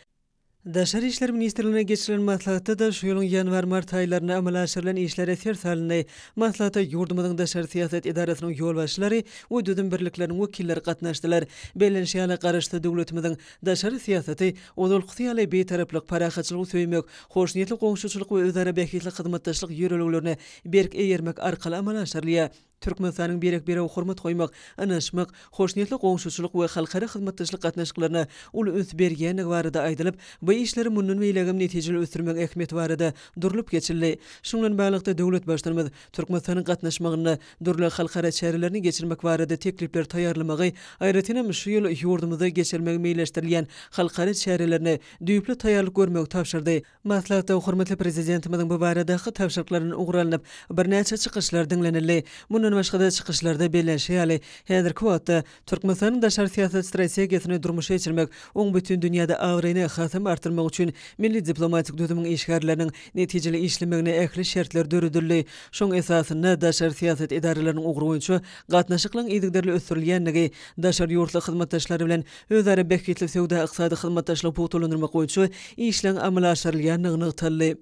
Daşary işler ministrliginde geçirilen maslahatda-da şu ýylyň ýanwar-mart aýlarynda amala aşyrylan işlere ser salyndy. Maslahata ýurdumyzyň daşary syýasat edarasynyň ýolbaşçylary we düzüm birlikleriniň wekilleri gatnaşdylar. Bellenişi ýaly, Garaşsyz döwletimiziň daşary syýasaty ozalkysy ýaly Bitaraplyk, parahatçylygy söýmek, hoşniýetli goňşuçylyk we özara bähbitli hyzmatdaşlyk ýörelgelerine berk eýermek arkaly amala aşyrylýar. Türkmenistanyň birek-birege hormat goýmak, ynanyşmak, hoşniýetli goňşuçylyk we halkara hyzmatdaşlyk gatnaşyklaryna uly üns berýändigi barada aýdylyp, bu işleri mundan beýlägem netijeli ösdürmegiň ähmiýeti barada durlup geçildi. Şunuň bilen baglylykda, döwlet Baştutanymyz Türkmenistanyň gatnaşmagynda dürli halkara çärelerini geçirmek barada teklipleri taýýarlamagy, aýratynam, şu ýyl ýurdumyzda geçirilmegi meýilleşdirilýän halkara çärelerine düýpli taýýarlyk görmegi tabşyrdy. Maslahatda hormatly Prezidentimiziň bu baradaky tabşyryklaryndan ugur alnyp, birnäçe çykyşlar diňlenildi. Mundan başga-da, çykyşlarda bellenişi ýaly, häzirki wagtda Türkmenistanyň daşary syýasat strategiýasyny durmuşa geçirmek, oň bütin dünýäde abraýyny hasam artdyrmak üçin milli diplomatik düzümiň işgärleriniň netijeli işlemegine ähli şertler döredildi. Şoň esasynda daşary syýasat edaralarynyň ugry boýunça gatnaşyklaryň yzygiderli ösdürilýändigi, daşary ýurtly hyzmatdaşlar bilen özara bähbitli söwda-ykdysady hyzmatdaşlygy pugtalandyrmak boýunça işleň amala aşyrylýandygy nygtaldy.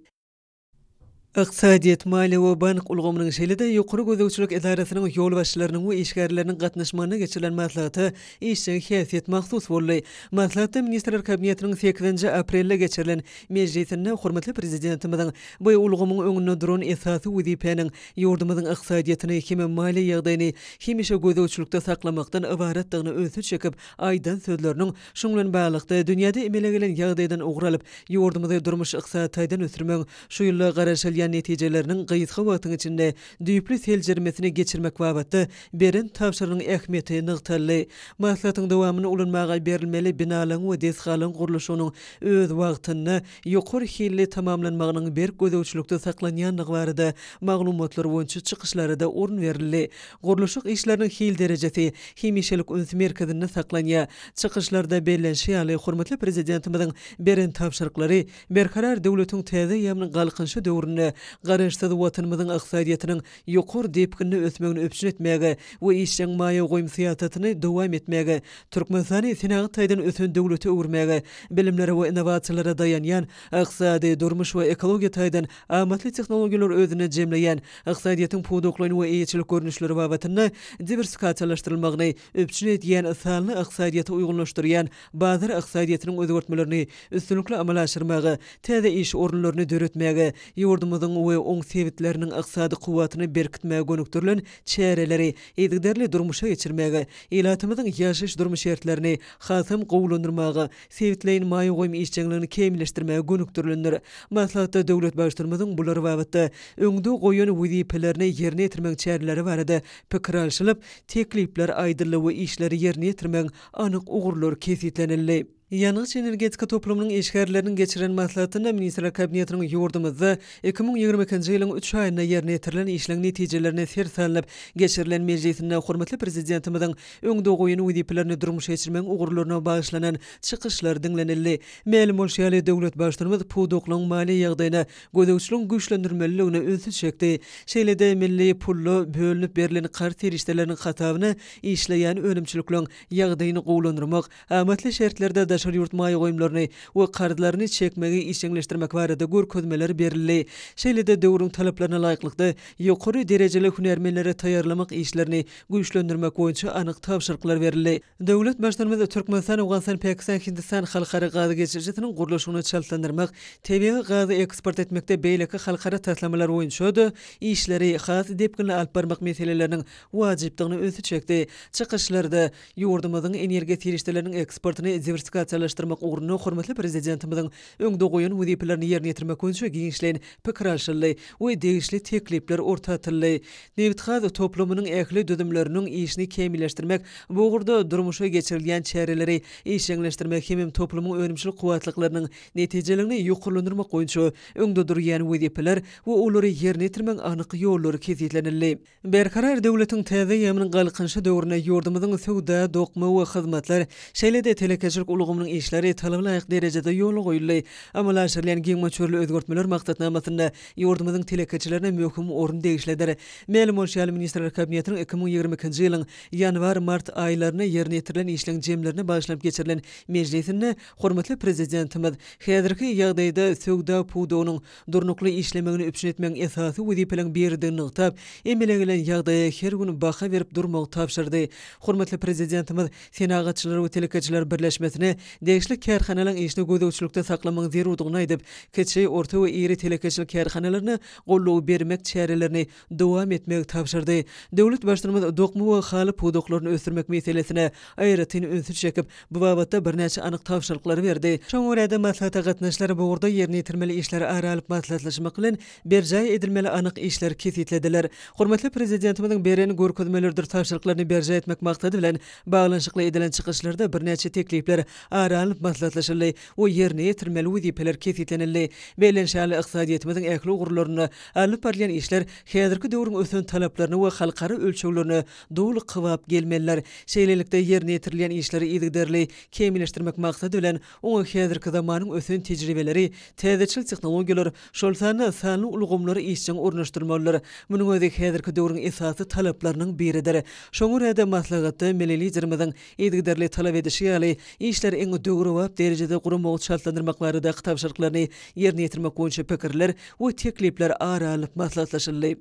Ykdysadyýet, maliýe we bank ulgamynyň, şeýle-de ýokary gözegçilik edarasynyň ýolbaşçylarynyň we işgärleriniň gatnaşmagynda geçirilen maslahata işjeň häsiýet mahsus boldy. Maslahatda Ministrler Kabinetiniň sekizinji aprelde geçirilen mejlisinde hormatly Prezidentimiziň bu ulgamyň öňünde duran esasy wezipäniň ýurdumyzyň ykdysadyýetini hem maliýe ýagdaýyny hemişe gözegçilikde saklamakdan ybaratdygyna ünsi çekip aýdan sözleriniň şunuň bilen baglylykda, dünýäde emele gelen ýagdaýdan ugur alyp, ýurdumyzy durmuş-ykdysady taýdan ösdürmegiň şu ýylda garaşylýan netijeleriniň gysga wagtyň içinde düýpli seljermesini geçirmek babatda beren tabşyrygynyň ähmiýeti nygtaldy. Maslahatyň dowamynda ulanmaga berilmeli binalaryň we desgalaryň gurluşygynyň öz wagtynda, ýokary hilli tamamlanmagynyň berk gözegçilikde saklanýandygy barada maglumatlar boýunça çykyşlara-da orun berildi. Gurluşyk işleriniň hil derejesi hemişelik üns merkezinde saklanýar. Çykyşlarda bellenişi ýaly, hormatly Prezidentimiziň beren tabşyryklary Berkarar döwletiň täze eýýamynyň Galkynyşy döwründe Garaşsyz Watanymyzyň ykdysadyýetiniň ýokary depginde ösmegini üpjün etmäge we işjeň maýa goýum syýasatyny dowam etmäge, Türkmenistany senagat taýdan ösen döwlete öwürmäge, bilimlere we innowasiýalara daýanýan ykdysady, durmuş we ekologiýa taýdan amatly tehnologiýalary özünde jemleýän ykdysadyýetiň pudaklaýyn we eýeçilik görnüşleri babatynda diwersifikasiýalaşdyrylmagyny üpjün edýän sanly ykdysadyýete uýgunlaşdyrýan bazar ykdysadyýetiniň özgertmelerini üstünlikli amala aşyrmaga, täze iş orunlaryny döretmäge, ýurdumyzyň we oň sebitleriniň ykdysady kuwwatyny berkitmäge gönükdirilen çäreleri yzygiderli durmuşa geçirmäge, ilatymyzyň ýaşaýyş-durmuş şertlerini hasam gowulandyrmaga, sebitleýin maýa goýum işjeňligini kämilleşdirmäge gönükdirilendir. Maslahatda döwlet Baştutanymyzyň bular babatda öňde goýan wezipelerini ýerine ýetirmegiň çäreleri barada pikir alşylyp, teklipler aýdyldy we işleri ýerine ýetirmegiň anyk ugurlary kesgitlenildi. Ýangyç-energetika toplumynyň işgärleriniň geçiren maslahatynda Ministrler Kabinetiniň ýurdumyzda 2022-nji ýylyň üç aýynda ýerine ýetirilen işleň netijelerine ser salnyp geçirilen mejlisinde hormatly Prezidentimiziň öňde goýan wezipelerini durmuşa geçirmegiň ugurlaryna bagyşlanan çykyşlar diňlenildi. Mälim bolşy ýaly, döwlet Baştutanymyz pudaklaryň maliýe ýagdaýyna gözegçiligiň güýçlendirilmelidigine ünsi çekdi. Şeýle-de milli pulda bölünip berlen karz serişdeleriniň hasabyna işleýän önümçilikleriň ýagdaýyny gowulandyrmak, amatly şertlerde daşary ýurt maýa goýumlaryny we karzlaryny çekmegi işjeňleşdirmek barada görkezmeler berildi. Şeýle-de döwrüň talaplaryna laýyklykda ýokary derejeli hünärmenleri taýýarlamak işlerini güýçlendirmek boýunça anyk tabşyryklar berildi. Döwlet Baştutanymyz Türkmenistan, Owganystan, Pakistan, Hindistan halkara gaz geçirijisiniň gurluşygyny çaltlandyrmak, tebigy gazy eksport etmekde beýleki halkara taslamalar boýunça-da işleri has depginli alyp barmak meseleleriniň wajypdygyna ünsi çekdi. Çykyşlarda ýurdumyzyň energiýa serişdeleriniň eksportyny diwersifikasiýalaşdyrmak ugrunda hormatly Prezidentimiziň öňde goýan wezipelerini ýerine ýetirmek boýunça giňişleýin pikir alşyldy we degişli teklipler orta atyldy. Nebitgaz toplumynyň ähli düzümleriniň işini kämilleşdirmek, bu ugurda durmuşa geçirilýän çäreleri işjeňleşdirmek hemem toplumyň önümçilik kuwwatlyklarynyň netijeligini ýokarlandyrmak boýunça öňde durýan wezipeler we olary ýerine ýetirmegiň anyk ýollary kesgitlenildi. Berkarar döwletiň täze eýýamynyň Galkynyşy döwründe ýurdumyzyň söwda, dokma we hyzmatlar, şeýle-de telekeçilik ulgamynyň işleri talaba laýyk derejede ýola goýuldy. Amala aşyrylýan giň möçberli özgertmeler maksatnamasynda ýurdumyzyň telekeçilerine möhüm orun degişlidir. Mälim bolşy ýaly, Ministrler Kabinetiniň 2022-nji ýylyň ýanwar-mart aýlarynda ýerine ýetirilen işleň jemlerine bagyşlanyp geçirilen mejlisinde hormatly Prezidentimiz häzirki ýagdaýda söwda pudagynyň durnukly işlemegini üpjün etmegiň esasy wezipeleriň biridigini nygtap, emele gelen ýagdaýa her gün baha berip durmagy tabşyrdy. Hormatly Prezidentimiz Senagatçylar we telekeçiler birleşmesine. degişli kärhanalaryň işini gözegçilikde saklamagyň zerurdygyny aýdyp, kiçi, orta we iri telekeçilik kärhanalaryna goldaw bermek çärelerini dowam etmegi tabşyrdy. Döwlet Baştutanymyz dokma we haly pudaklaryny ösdürmek meselesine aýratyn ünsi çekip, bu babatda birnäçe anyk tabşyryklary berdi. Şoňa görä-de, maslahata gatnaşyjylar bu ugurda ýerine ýetirmeli işleri ara alyp maslahatlaşmak bilen, berjaý edilmeli anyk işleri kesgitlediler. Hormatly Prezidentimiziň beren görkezmeleridir tabşyryklaryny berjaý etmek maksady bilen baglanyşykly edilen çykyşlarda birnäçe teklipler ara alnyp maslahatlaşyldy we ýerine ýetirilmeli wezipeler kesgitlenildi. Bellenişi ýaly, ykdysadyýetimiziň ähli ugurlarynda alnyp barylýan işler häzirki döwrüň ösen talaplaryna we halkara ölçeglerine doly kybap gelmelidir. Şeýlelikde, ýerine ýetirilýän işleri yzygiderli kämilleşdirmek maksady bilen, oňa häzirki zamanyň ösen tejribeleri, täzeçil tehnologiýalar, şol sanda sanly ulgamlar işjeň ornaşdyrylmalydyr. Munuň özi häzirki döwrüň esasy talaplarynyň biridir. Şoňa görä-de, maslahatda milli Liderimiziň yzygiderli talap edişi ýaly, işleri iň döwrebap derejede guramagy çaltlandyrmak baradaky tabşyryklaryny ýerine ýetirmek boýunça pikirler we teklipler ara alnyp maslahatlaşyldy.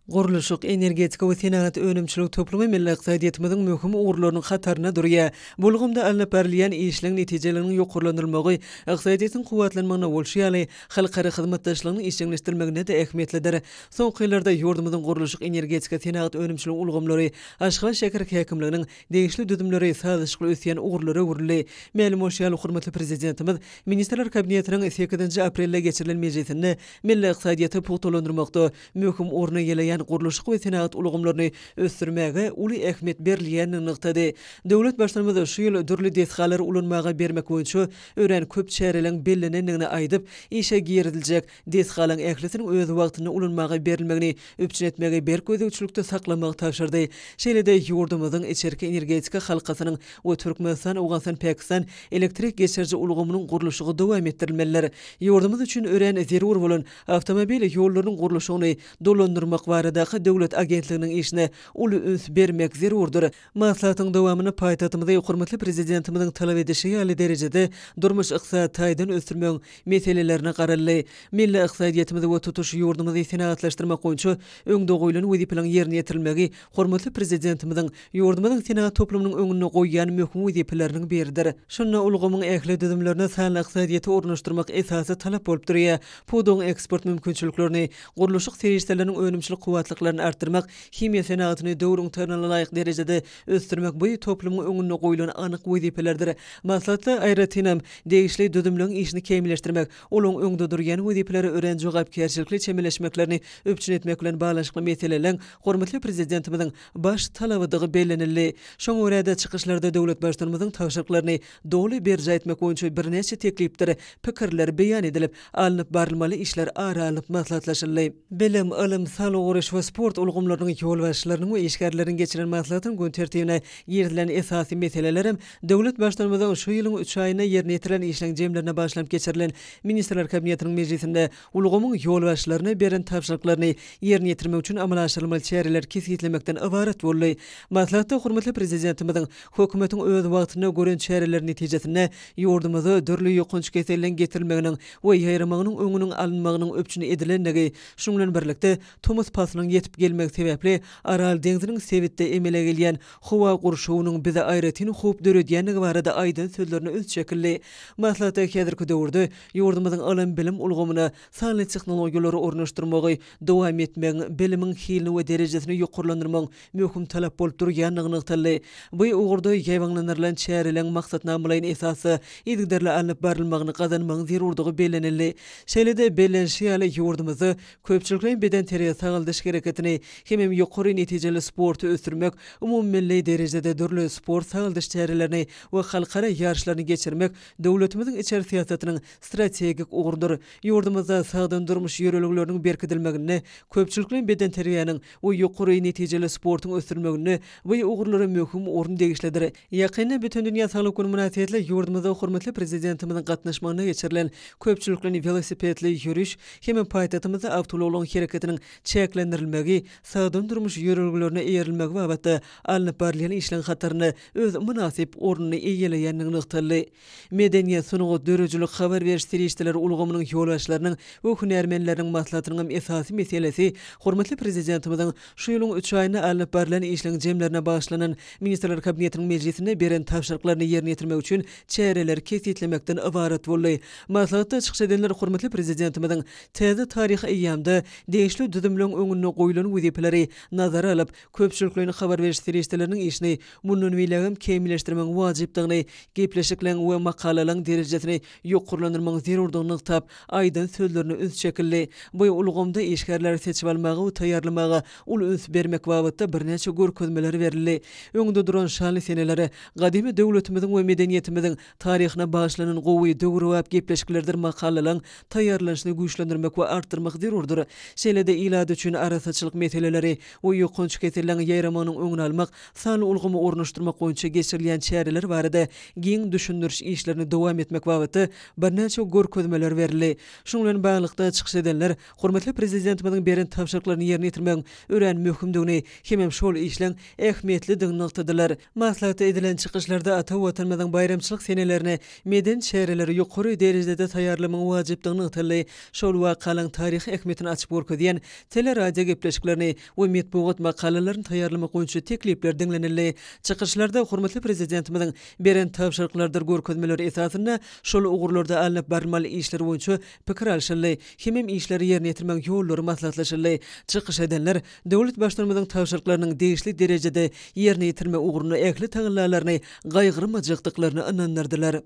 Gurluşyk, energetika we senagat önümçilik toplumy milli ykdysadyýetimiziň möhüm ugurlarynyň hatarynda durýar. Bu ulgamda alnyp barylýan işleň netijeliginiň ýokarlandyrylmagy ykdysadyýetiň kuwwatlanmagyna bolşy ýaly, halkara hyzmatdaşlygynyň işjeňleşdirilmeginde-de ähmiýetlidir. Soňky ýyllarda ýurdumyzyň gurluşyk, energetika, senagat önümçilik ulgamlary Aşgabat şäher häkimliginiň degişli düzümleri sazlaşykly ösýän ugurlara öwrüldi. Mälim bolşy ýaly, hormatly Prezidentimiz Ministrler Kabinetiniň sekizinji aprelde geçirilen mejlisinde milli ykdysadyýeti pugtalandyrmakda möhüm orny eýeleýän gurluşyk we senagat ulgamlaryny ösdürmäge uly ähmiýet berilýändigini nygtady. Döwlet Baştutanymyz şu ýyl dürli desgalary ulanmaga bermek boýunça örän köp çäreleriň bellenendigini aýdyp, işe giriziljek desgalaryň ählisiniň öz wagtynda ulanmaga berilmegini üpjün etmegi berk gözegçilikde saklamagy tabşyrdy. Şeýle-de ýurdumyzyň içerki energetika halkasynyň we Türkmenistan-Owganystan-Pakistan elektrik geçiriji ulgamynyň gurluşygy dowam etdirilmelidir. Ýurdumyz üçin örän zerur bolan awtomobil ýollarynyň gurluşygyny dolandyrmak baradaky döwlet agentliginiň işine uly üns bermek zerurdyr. Maslahatyň dowamynda paýtagtymyzy hormatly Prezidentimiziň talap edişi ýaly derejede durmuş-ykdysady taýdan ösdürmegiň meselelerine garaldy. Milli ykdysadyýetimizi we tutuş ýurdumyzy senagatlaşdyrmak boýunça öňde goýlan wezipeleriň ýerine ýetirilmegi hormatly Prezidentimiziň ýurdumyzyň senagat toplumynyň öňünde goýýan möhüm wezipeleriniň biridir. Şunda ulgamyň ähli düzümlerine sanly ykdysadyýeti ornaşdyrmak esasy talap bolup durýar. Pudagyň eksport mümkinçiliklerini, gurluşyk serişdeleriniň önümçilik kuwwatlyklaryny artdyrmak, himiýa senagatyny döwrüň talabyna laýyk derejede ösdürmek bu toplumyň öňünde goýlan anyk wezipelerdir. Maslahatda, aýratynam, degişli düzümleň işini kämilleşdirmek, olaryň öňde durýan wezipelere örän jogapkärçilikli çemeleşmeklerini üpjün etmek bilen baglanyşykly meseleleriň hormatly Prezidentimiziň baş talabydygy bellenildi. Şoňa görä-de, çykyşlarda döwlet Baştutanymyzyň tabşyryklaryny doly berjaý etmek boýunça birnäçe teklipdir pikirler beýan edilip, alnyp barylmaly işler ara alnyp maslahatlaşyldy. Bilim, ylym, saglygy goraýyş we sport ulgamlarynyň ýolbaşçylarynyň we işgärleriniň geçiren maslahatynyň gün tertibine girizilen esasy meselelerem döwlet Baştutanymyzyň şu ýylyň üç aýynda ýerine ýetirilen işleň jemlerine bagyşlanyp geçirilen Ministrler Kabinetiniň mejlisinde ulgamyň ýolbaşçylaryna beren tabşyryklaryny ýerine ýetirmek üçin amala aşyrylmaly çäreleri kesgitlemekden ybarat boldy. Maslahatda hormatly Prezidentimiziň Hökümetiň öz wagtynda gören çäreleri netijesinde ýurdumyza dürli ýokanç keselleriň getirilmeginiň we ýaýramagynyň öňüniň alynmagynyň üpjün edilendigi, şunuň bilen birlikde, tomus paslynyň ýetip gelmegi sebäpli Aral deňziniň sebitde emele gelýän howa gurşawynyň bize aýratyn howp döredýändigi barada aýdan sözlerine üns çekildi. Maslahatda häzirki döwürde ýurdumyzyň ylym-bilim ulgamyna sanly tehnologiýalary ornaşdyrmagy dowam etmegiň, bilimiň hilini we derejesini ýokarlandyrmagyň möhüm talap bolup durýandygy nygtaldy. Bu ugurda ýaýbaňlandyrylan çäreleriň maksatnamalaýyn esasda yzygiderli alnyp barylmagyny gazanmagyň zerurdygy bellenildi. Şeýle-de, bellenişi ýaly, ýurdumyzda köpçülikleýin bedenterbiýe-sagaldyş hereketini hemem ýokary netijeli sporty ösdürmek, umumymilli derejede dürli sport-sagaldyş çärelerini we halkara ýaryşlaryny geçirmek döwletimiziň içeri syýasatynyň strategik ugrudyr. Ýurdumyzda sagdyn durmuş ýörelgeleriniň berkidilmeginde köpçülikleýin bedenterbiýäniň we ýokary netijeli sportuň ösdürilmeginde bu ugurlara möhüm orun degişlidir. Ýakynda Bütindünýä saglyk güni mynasybetli ýurdumyzda hormatly Prezidentimiziň gatnaşmagynda geçirilen köpçülikleýin welosipedli ýöriş hem-de paýtagtymyzda awtoulaglaryň hereketiniň çäklendirilmegi. güýçlendirilmegi, sagdyn durmuş ýörelgelerine eýerilmegi babatda alnyp barylýan işleň hatarynda öz mynasyp ornuny eýeleýändigi nygtaldy. Medeniýet, sungat, döredijilik, habar beriş serişdeleri ulgamynyň ýolbaşçylarynyň we hünärmenleriniň maslahatynyň esasy meselesi hormatly Prezidentimiziň şu ýylyň üç aýynda alnyp barlan işleň jemlerine bagyşlanan Ministrler Kabinetiniň mejlisinde beren tabşyryklaryny ýerine ýetirmek üçin çäreleri kesgitlemekden ybarat boldy. Maslahatda çykyş edenler hormatly Prezidentimiziň täze taryhy eýýamda degişli düzümleň öňünde goýlan wezipeleri nazara alyp, köpçülikleýin habar beriş serişdeleriniň işini mundan beýlägem kämilleşdirmegiň wajypdygyny, gepleşikleň we makalalaryň derejesini ýokarlandyrmagyň zerurdygyny nygtap, aýdan sözlerine üns çekildi. Bu ulgamda işgärleri seçip almaga we taýýarlamaga uly üns bermek babatda birnäçe görkezmeler berildi. Öňde duran şanly senelere, gadymy döwletimiziň we medeniýetimiziň taryhyna bagyşlanan gowy, döwrebap gepleşiklerdir makalalaryň taýýarlanyşyny güýçlendirmek we artdyrmak zerurdyr. Şeýle-de ilat üçin arassaçylyk meseleleri we ýokanç keselleriň ýaýramagynyň öňüni almak, sanly ulgamy ornaşdyrmak boýunça geçirilýän çäreler barada giň düşündiriş işlerini dowam etmek babatda birnäçe görkezmeler berildi. Şunuň bilen baglylykda, çykyş edenler hormatly Prezidentimiziň beren tabşyryklaryny ýerine ýetirmegiň örän möhümdigini hemem şol işleň ähmiýetlidigini nygtadylar. Maslahatda edilen çykyşlarda ata Watanymyzyň baýramçylyk senelerine medeni çäreleri ýokary derejede taýýarlamagyň wajypdygy nygtaldy. Şol wakalaryň taryhy ähmiýetini açyp görkezýän tele-radio gepleşiklerini we metbugat makalalaryny taýýarlamak boýunça teklipler diňlenildi. Çykyşlarda hormatly Prezidentimiziň beren tabşyryklarydyr görkezmeleri esasynda şol ugurlarda alnyp barylmaly işler boýunça pikir alşyldy hemem işleri ýerine ýetirmegiň ýollary maslahatlaşyldy. Çykyş edenler döwlet Baştutanymyzyň tabşyryklarynyň degişli derejede ýerine ýetirilmegi ugrunda ähli tagallalaryny gaýgyrmajakdyklaryna ynandyrdylar.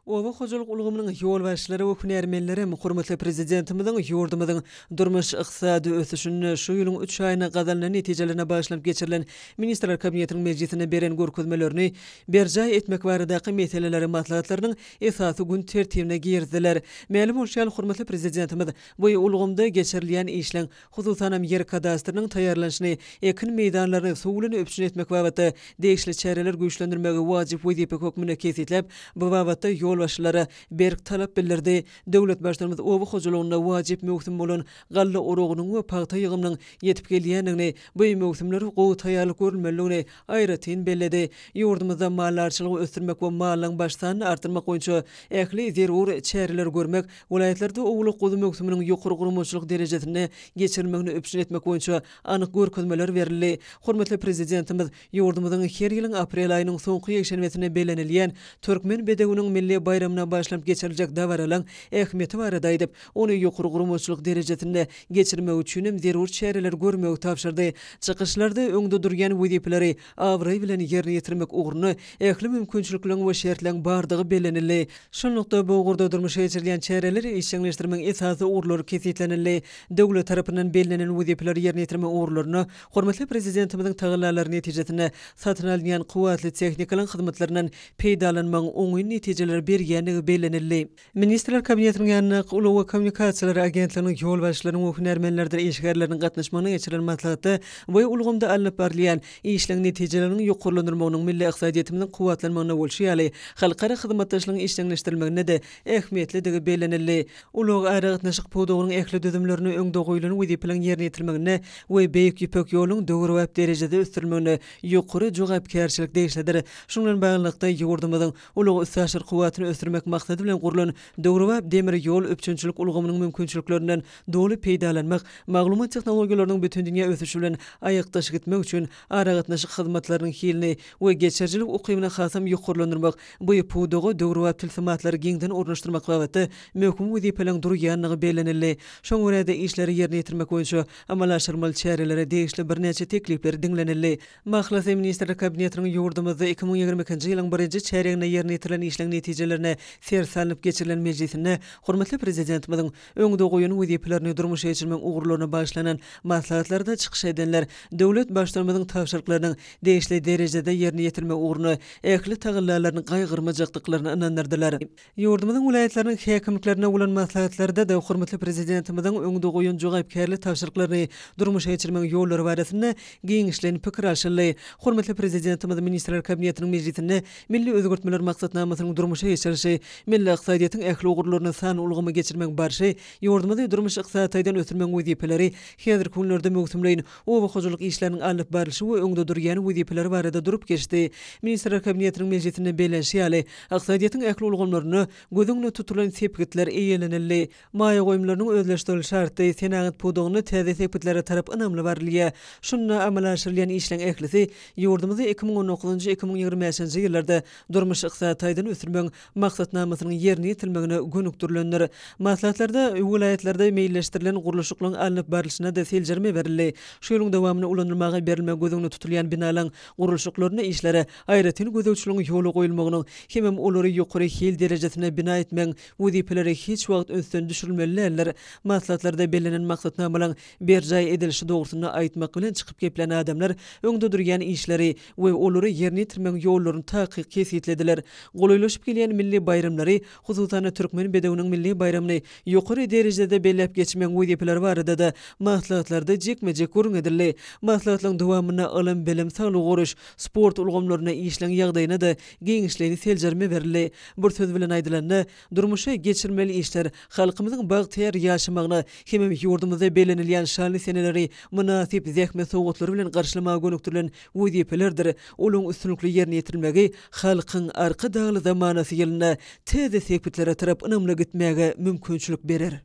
Oba hojalyk ulgamynyň ýolbaşçylary we hünärmenlerem hormatly Prezidentimiziň ýurdumyzyň durmuş-ykdysady ösüşinde şu ýylyň üç aýynda gazanylan netijelerine bagyşlanyp geçirilen Ministrler Kabinetiniň mejlisinde beren görkezmelerini berjaý etmek baradaky meseleleri maslahatlarynyň esasy gün tertibine girizdiler. Mälim bolşy ýaly, hormatly Prezidentimiz bu ulgamda geçirilýän işleň Hususanam, ýer kadastrynyň taýýarlanyşyny, ekin meýdanlaryny suw bilen üpjün etmek babatda degişli çäreleri güýçlendirmegi wajyp wezipe hökmünde kesgitläp, bu babatda ýolbaşçylara berk talap bildirdi. Döwlet Baştutanymyz oba hojalygynda wajyp möwsüm bolan galla oragynyň we pagta ýygymynyň ýetip gelýändigini, bu möwsümlere gowy taýýarlyk görülmelidigini aýratyn belledi. Ýurdumyzda maldarçylygy ösdürmek we mallaryň baş sanyny artdyrmak boýunça ähli zerur çäreleri görmek Welaýatlarda owlak-guzy möwsüminiň ýokary guramaçylyk derejesinde geçirilmegini üpjün etmek boýunça anyk görkezmeler berildi. Hormatly Prezidentimiz ýurdumyzyň her ýylyň aprel aýynyň soňky ýekşenbesinde bellenilýän Türkmen bedewiniň milli baýramyna bagyşlanyp geçiriljek dabaralaryň ähmiýeti barada aýdyp, ony ýokary guramaçylyk derejesinde geçirmek üçin hem zerur çäreleri görmegi tabşyrdy. Çykyşlarda öňde durýan wezipeleri abraý bilen ýerine ýetirmek ugrunda ähli mümkinçilikleriň we şertleriň bardygy bellenildi. Şunlukda, bu ugurda durmuşa geçirilýän çäreleri işjeňleşdirmegiň esasy ugurlary kesgitlenildi. Döwlet tarapyndan bellenen wezipeleri ýerine ýetirmek ugurlarynda hormatly Prezidentimiziň tagallalary netijesinde satyn alynýan kuwwatly tehnikalaryň hyzmatlaryndan peýdalanmagyň oňyn netijeleri berýändigi bellenildi. Ministrler Kabinetiniň ýanyndaky Ulag we kommunikasiýalar agentliginiň ýolbaşçylarynyň we hünärmenlerdir işgärleriniň gatnaşmagynda geçirilen maslahatda bu ulgamda alnyp barylýan işleň netijeleriniň ýokarlandyrylmagynyň milli ykdysadyýetimiziň kuwwatlanmagynda bolşy ýaly, halkara hyzmatdaşlygyň işjeňleşdirilmeginde-de ähmiýetlidigi bellenildi. Ulag-aragatnaşyk pudagynyň ähli düzümlerine öňde goýlan wezipeleriň ýerine ýetirilmeginde we Beýik Ýüpek ýolunyň döwrebap derejede ösdürilmeginde ýokary jogapkärçilik degişlidir. Şunuň bilen baglylykda, ýurdumyzyň Ulag-üstaşyr kuwwatyny ösdürmek maksady bilen gurlan döwrebap demir ýol üpjünçilik ulgamynyň mümkinçiliklerinden doly peýdalanmak, maglumat tehnologiýalarynyň bütindünýä ösüşi bilen aýakdaş gitmek üçin aragatnaşyk hyzmatlarynyň hilini we geçirijilik ukybyny hasam ýokarlandyrmak, bu pudaga döwrebap tilsimatlary giňden ornaşdyrmak babatda möhüm wezipeleriň durýandygy bellenildi. Şoňa görä-de, işleri ýerine ýetirmek boýunça amala aşyrylmaly çärelere degişli birnäçe teklipler diňlenildi. Mahlasy, Ministrler Kabinetiniň ýurdumyzda 2022-nji ýylyň birinji çärýeginde ýerine ýetirilen işleň netijelerine ser salnyp geçirilen mejlisinde hormatly Prezidentimiziň öňde goýan wezipelerini durmuşa geçirmegiň ugurlaryna bagyşlanan maslahatlarda çykyş edenler döwlet Baştutanymyzyň tabşyryklarynyň degişli derejede ýerine ýetirilmegi ugrunda ähli tagallalaryny gaýgyrmajakdyklaryna ynandyrdylar. Ýurdumyzyň welaýatlarynyň häkimliklerinde bolan maslahatlarda-da hormatly Prezidentimiziň öňde goýan jogapkärli tabşyryklaryny durmuşa geçirmegiň ýollary barasynda giňişleýin pikir alşyldy. Hormatly Prezidentimiz Ministrler Kabinetiniň mejlisinde Milli özgertmeler maksatnamasynyň durmuşa geçirilmegini. geçirilişi, milli ykdysadyýetiň ähli ugurlaryny sanly ulgama geçirmegiň barşy, ýurdumyzy durmuş-ykdysady taýdan ösdürmegiň wezipeleri, häzirki günlerde möwsümleýin oba hojalyk işleriniň alnyp barlyşy we öňde durýan wezipeler barada durup geçdi. Ministrler Kabinetiniň mejlisinde bellenişi ýaly, ykdysadyýetiň ähli ulgamlarynda göz öňünde tutulan sepgitler eýelenildi. Maýa goýumlarynyň özleşdirilişi artdy, senagat pudagynda täze sepgitlere tarap ynamly barylýar. Şunda amala aşyrylýan işleň ählisi ýurdumyzy 2019-njy, 2025-nji ýyllarda durmuş-ykdysady taýdan ösdürmegiň maksatnamasynyň ýerine ýetirilmegine gönükdirilendir. Maslahatlarda welaýatlarda meýilleşdirilen gurluşyklaryň alnyp barlyşyna-da seljerme berildi. Şu ýylyň dowamynda ulanylmaga berilmegi göz öňünde tutulýan binalaryň gurluşyklarynda işlere aýratyn gözegçiligiň ýola goýulmagynyň hemem olary ýokary hil derejesinde bina etmegiň wezipeleri hiç wagt ünsden düşürilmeli däldir. Maslahatlarda bellenen maksatnamalaryň berjaý edilişi dogrusynda aýtmak bilen çykyp geplän adamlar öňde durýan işleri we olary ýerine ýetirmegiň ýollaryny takyk kesgitlediler. Golaýlaşyp gelýän milli baýramlary, hususan-da Türkmen bedewiniň milli baýramyny ýokary derejede belläp geçmegiň wezipeleri barada-da maslahatlarda jikme-jik gürrüň edildi. Maslahatlaryň dowamynda ylym-bilim, saglygy goraýyş, sport ulgamlarynda işleň ýagdaýyna-da giňişleýin seljerme berildi. Bir söz bilen aýdylanda, durmuşa geçirilmeli işler halkymyzyň bagtyýar ýaşamagyna hemem ýurdumyzda bellenilýän şanly seneleri mynasyp zähmet sowgatlary bilen garşylamaga gönükdirilen wezipelerdir. Olaryň üstünlikli ýerine ýetirilmegi Halkyň Arkadagly zamanasy ýylynda täze sepgitlere tarap ynamly gitmäge mümkinçilik berer.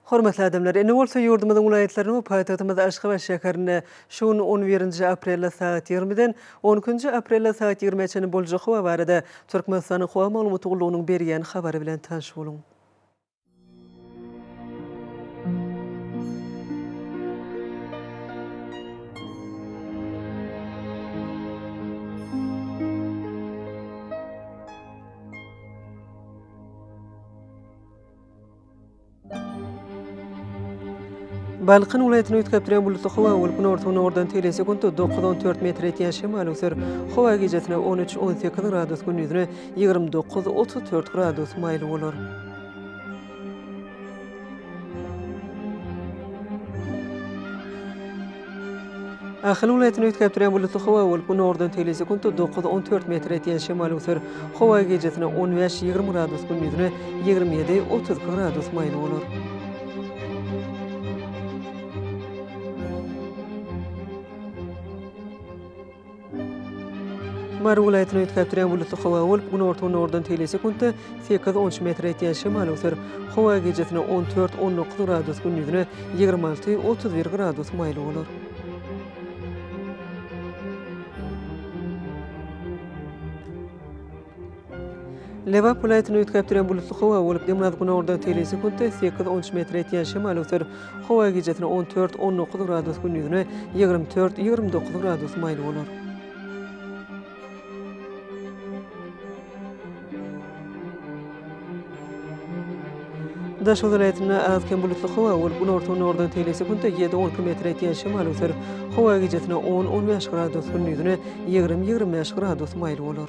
Hormatly adamlar, indi bolsa ýurdumyzyň welaýatlarynda we paýtagtymyz Aşgabat şäherinde şu gün on birinji aprelde sagat ýigrimiden on ikinji aprelde sagat ýigrimä çenli boljak howa barada Türkmenistanyň Howa maglumaty gullugynyň berýän habary bilen tanyş boluň. Balkan welaýatyny üýtgäp durýan bulutly howa bolup, günorta-günordan tegelek sekuntda dokuz-on dört metr ýetýän şemal öwser. Howa gijesine on üç-on sekiz gradus, gündizine 29-34 gradus maýyl bolar. Ahal welaýatynda üýtgäp durýan bulutly howa bolup, günordan tegelek sekuntda dokuz-on dört metr ýetýän şemal öwser. Howa gijesine on bäş-ýigrimi gradus, gündizine 27-32 gradus maýyl bolar. Mary welaýatynda üýtgäp durýan bulutly howa bolup, günorta-günordan tegelek sekuntda sekiz-on üç metr ýetýän şemal öwser. Howa gijesine on dört-on dokuz gradus, gündizine 26-31 gradus maýyl bolar. Lebap welaýatynda üýtgäp durýan bulutly howa bolup, demirgazyk-günordan tegelek sekuntda sekiz-on üç metr ýetýän şemal öwser. Howa gijesine on dört-on dokuz gradus, gündizine 24-29 gradus maýyl bolar. Daşoguz welaýatynda az-kem bulutly howa bolup, günorta-günordan tegelek sekuntda ýedi-on iki metr ýetýän şemal öwser. Howa gijesine on-on bäş gradus, gündizine 20-25 gradus maýyl bolar.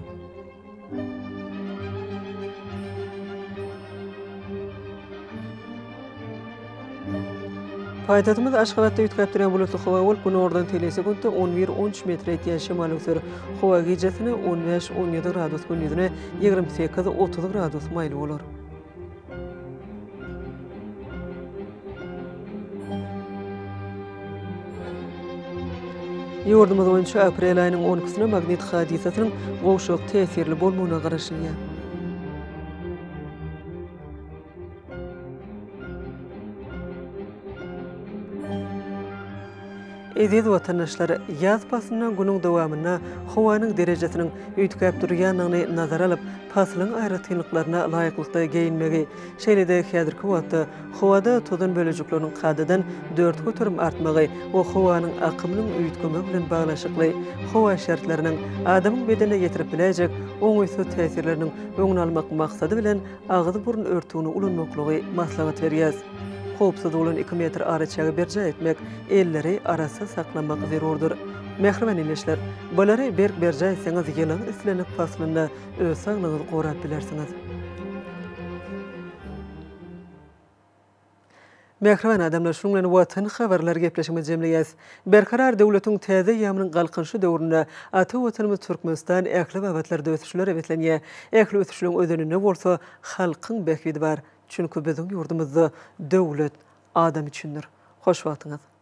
Paýtagtymyz Aşgabatda üýtgäp durýan bulutly howa bolup, günordan tegelek sekuntda on bir-on üç metre ýetýän şemal öwser. Howa gijesine on bäş-on ýedi gradus, gündizine 28-30 gradus maýyl bolar. Ýurdumyz boýunça aprel aýynyň on ikisine magnit hadysasynyň gowşak täsirli bolmagyna garaşylýar. Eziz watandaşlar, ýaz paslynda günüň dowamynda howanyň derejesiniň üýtgäp durýandygyny nazara alyp, paslyň aýratynlyklaryna laýyklykda geýinmegi, şeýle-de häzirki wagtda howada tozan bölejikleriniň kadadan 4% artmagy we howanyň akymynyň üýtgemegi bilen baglanyşykly howa şertleriniň adamyň bedenine ýetirip biläýjek oňaýsyz täsirleriniň öňüni almak maksady bilen agyz-burun örtügini ulanmaklygy maslahat berýäs. Howpsuz bolan iki metr araçägi berjaý etmek, elleri arassa saklamak zerurdyr. Mähriban ildeşler, bulary berk berjaý etseňiz ýylyň islendik paslynda öz saglygyňyzy gorap bilersiňiz. Mähriban adamlar, şunuň bilen Watan habarlary gepleşigimizi jemleýäs. Berkarar döwletiň täze eýýamynyň Galkynyşy döwründe ata Watanymyz Türkmenistan ähli babatlarda ösüşlere beslenýär. Ähli ösüşleriň özeninde bolsa halkyň bähbidi bar. Çünki biziň ýurdumyzda döwlet adam üçindir. Hoş wagtyňyz!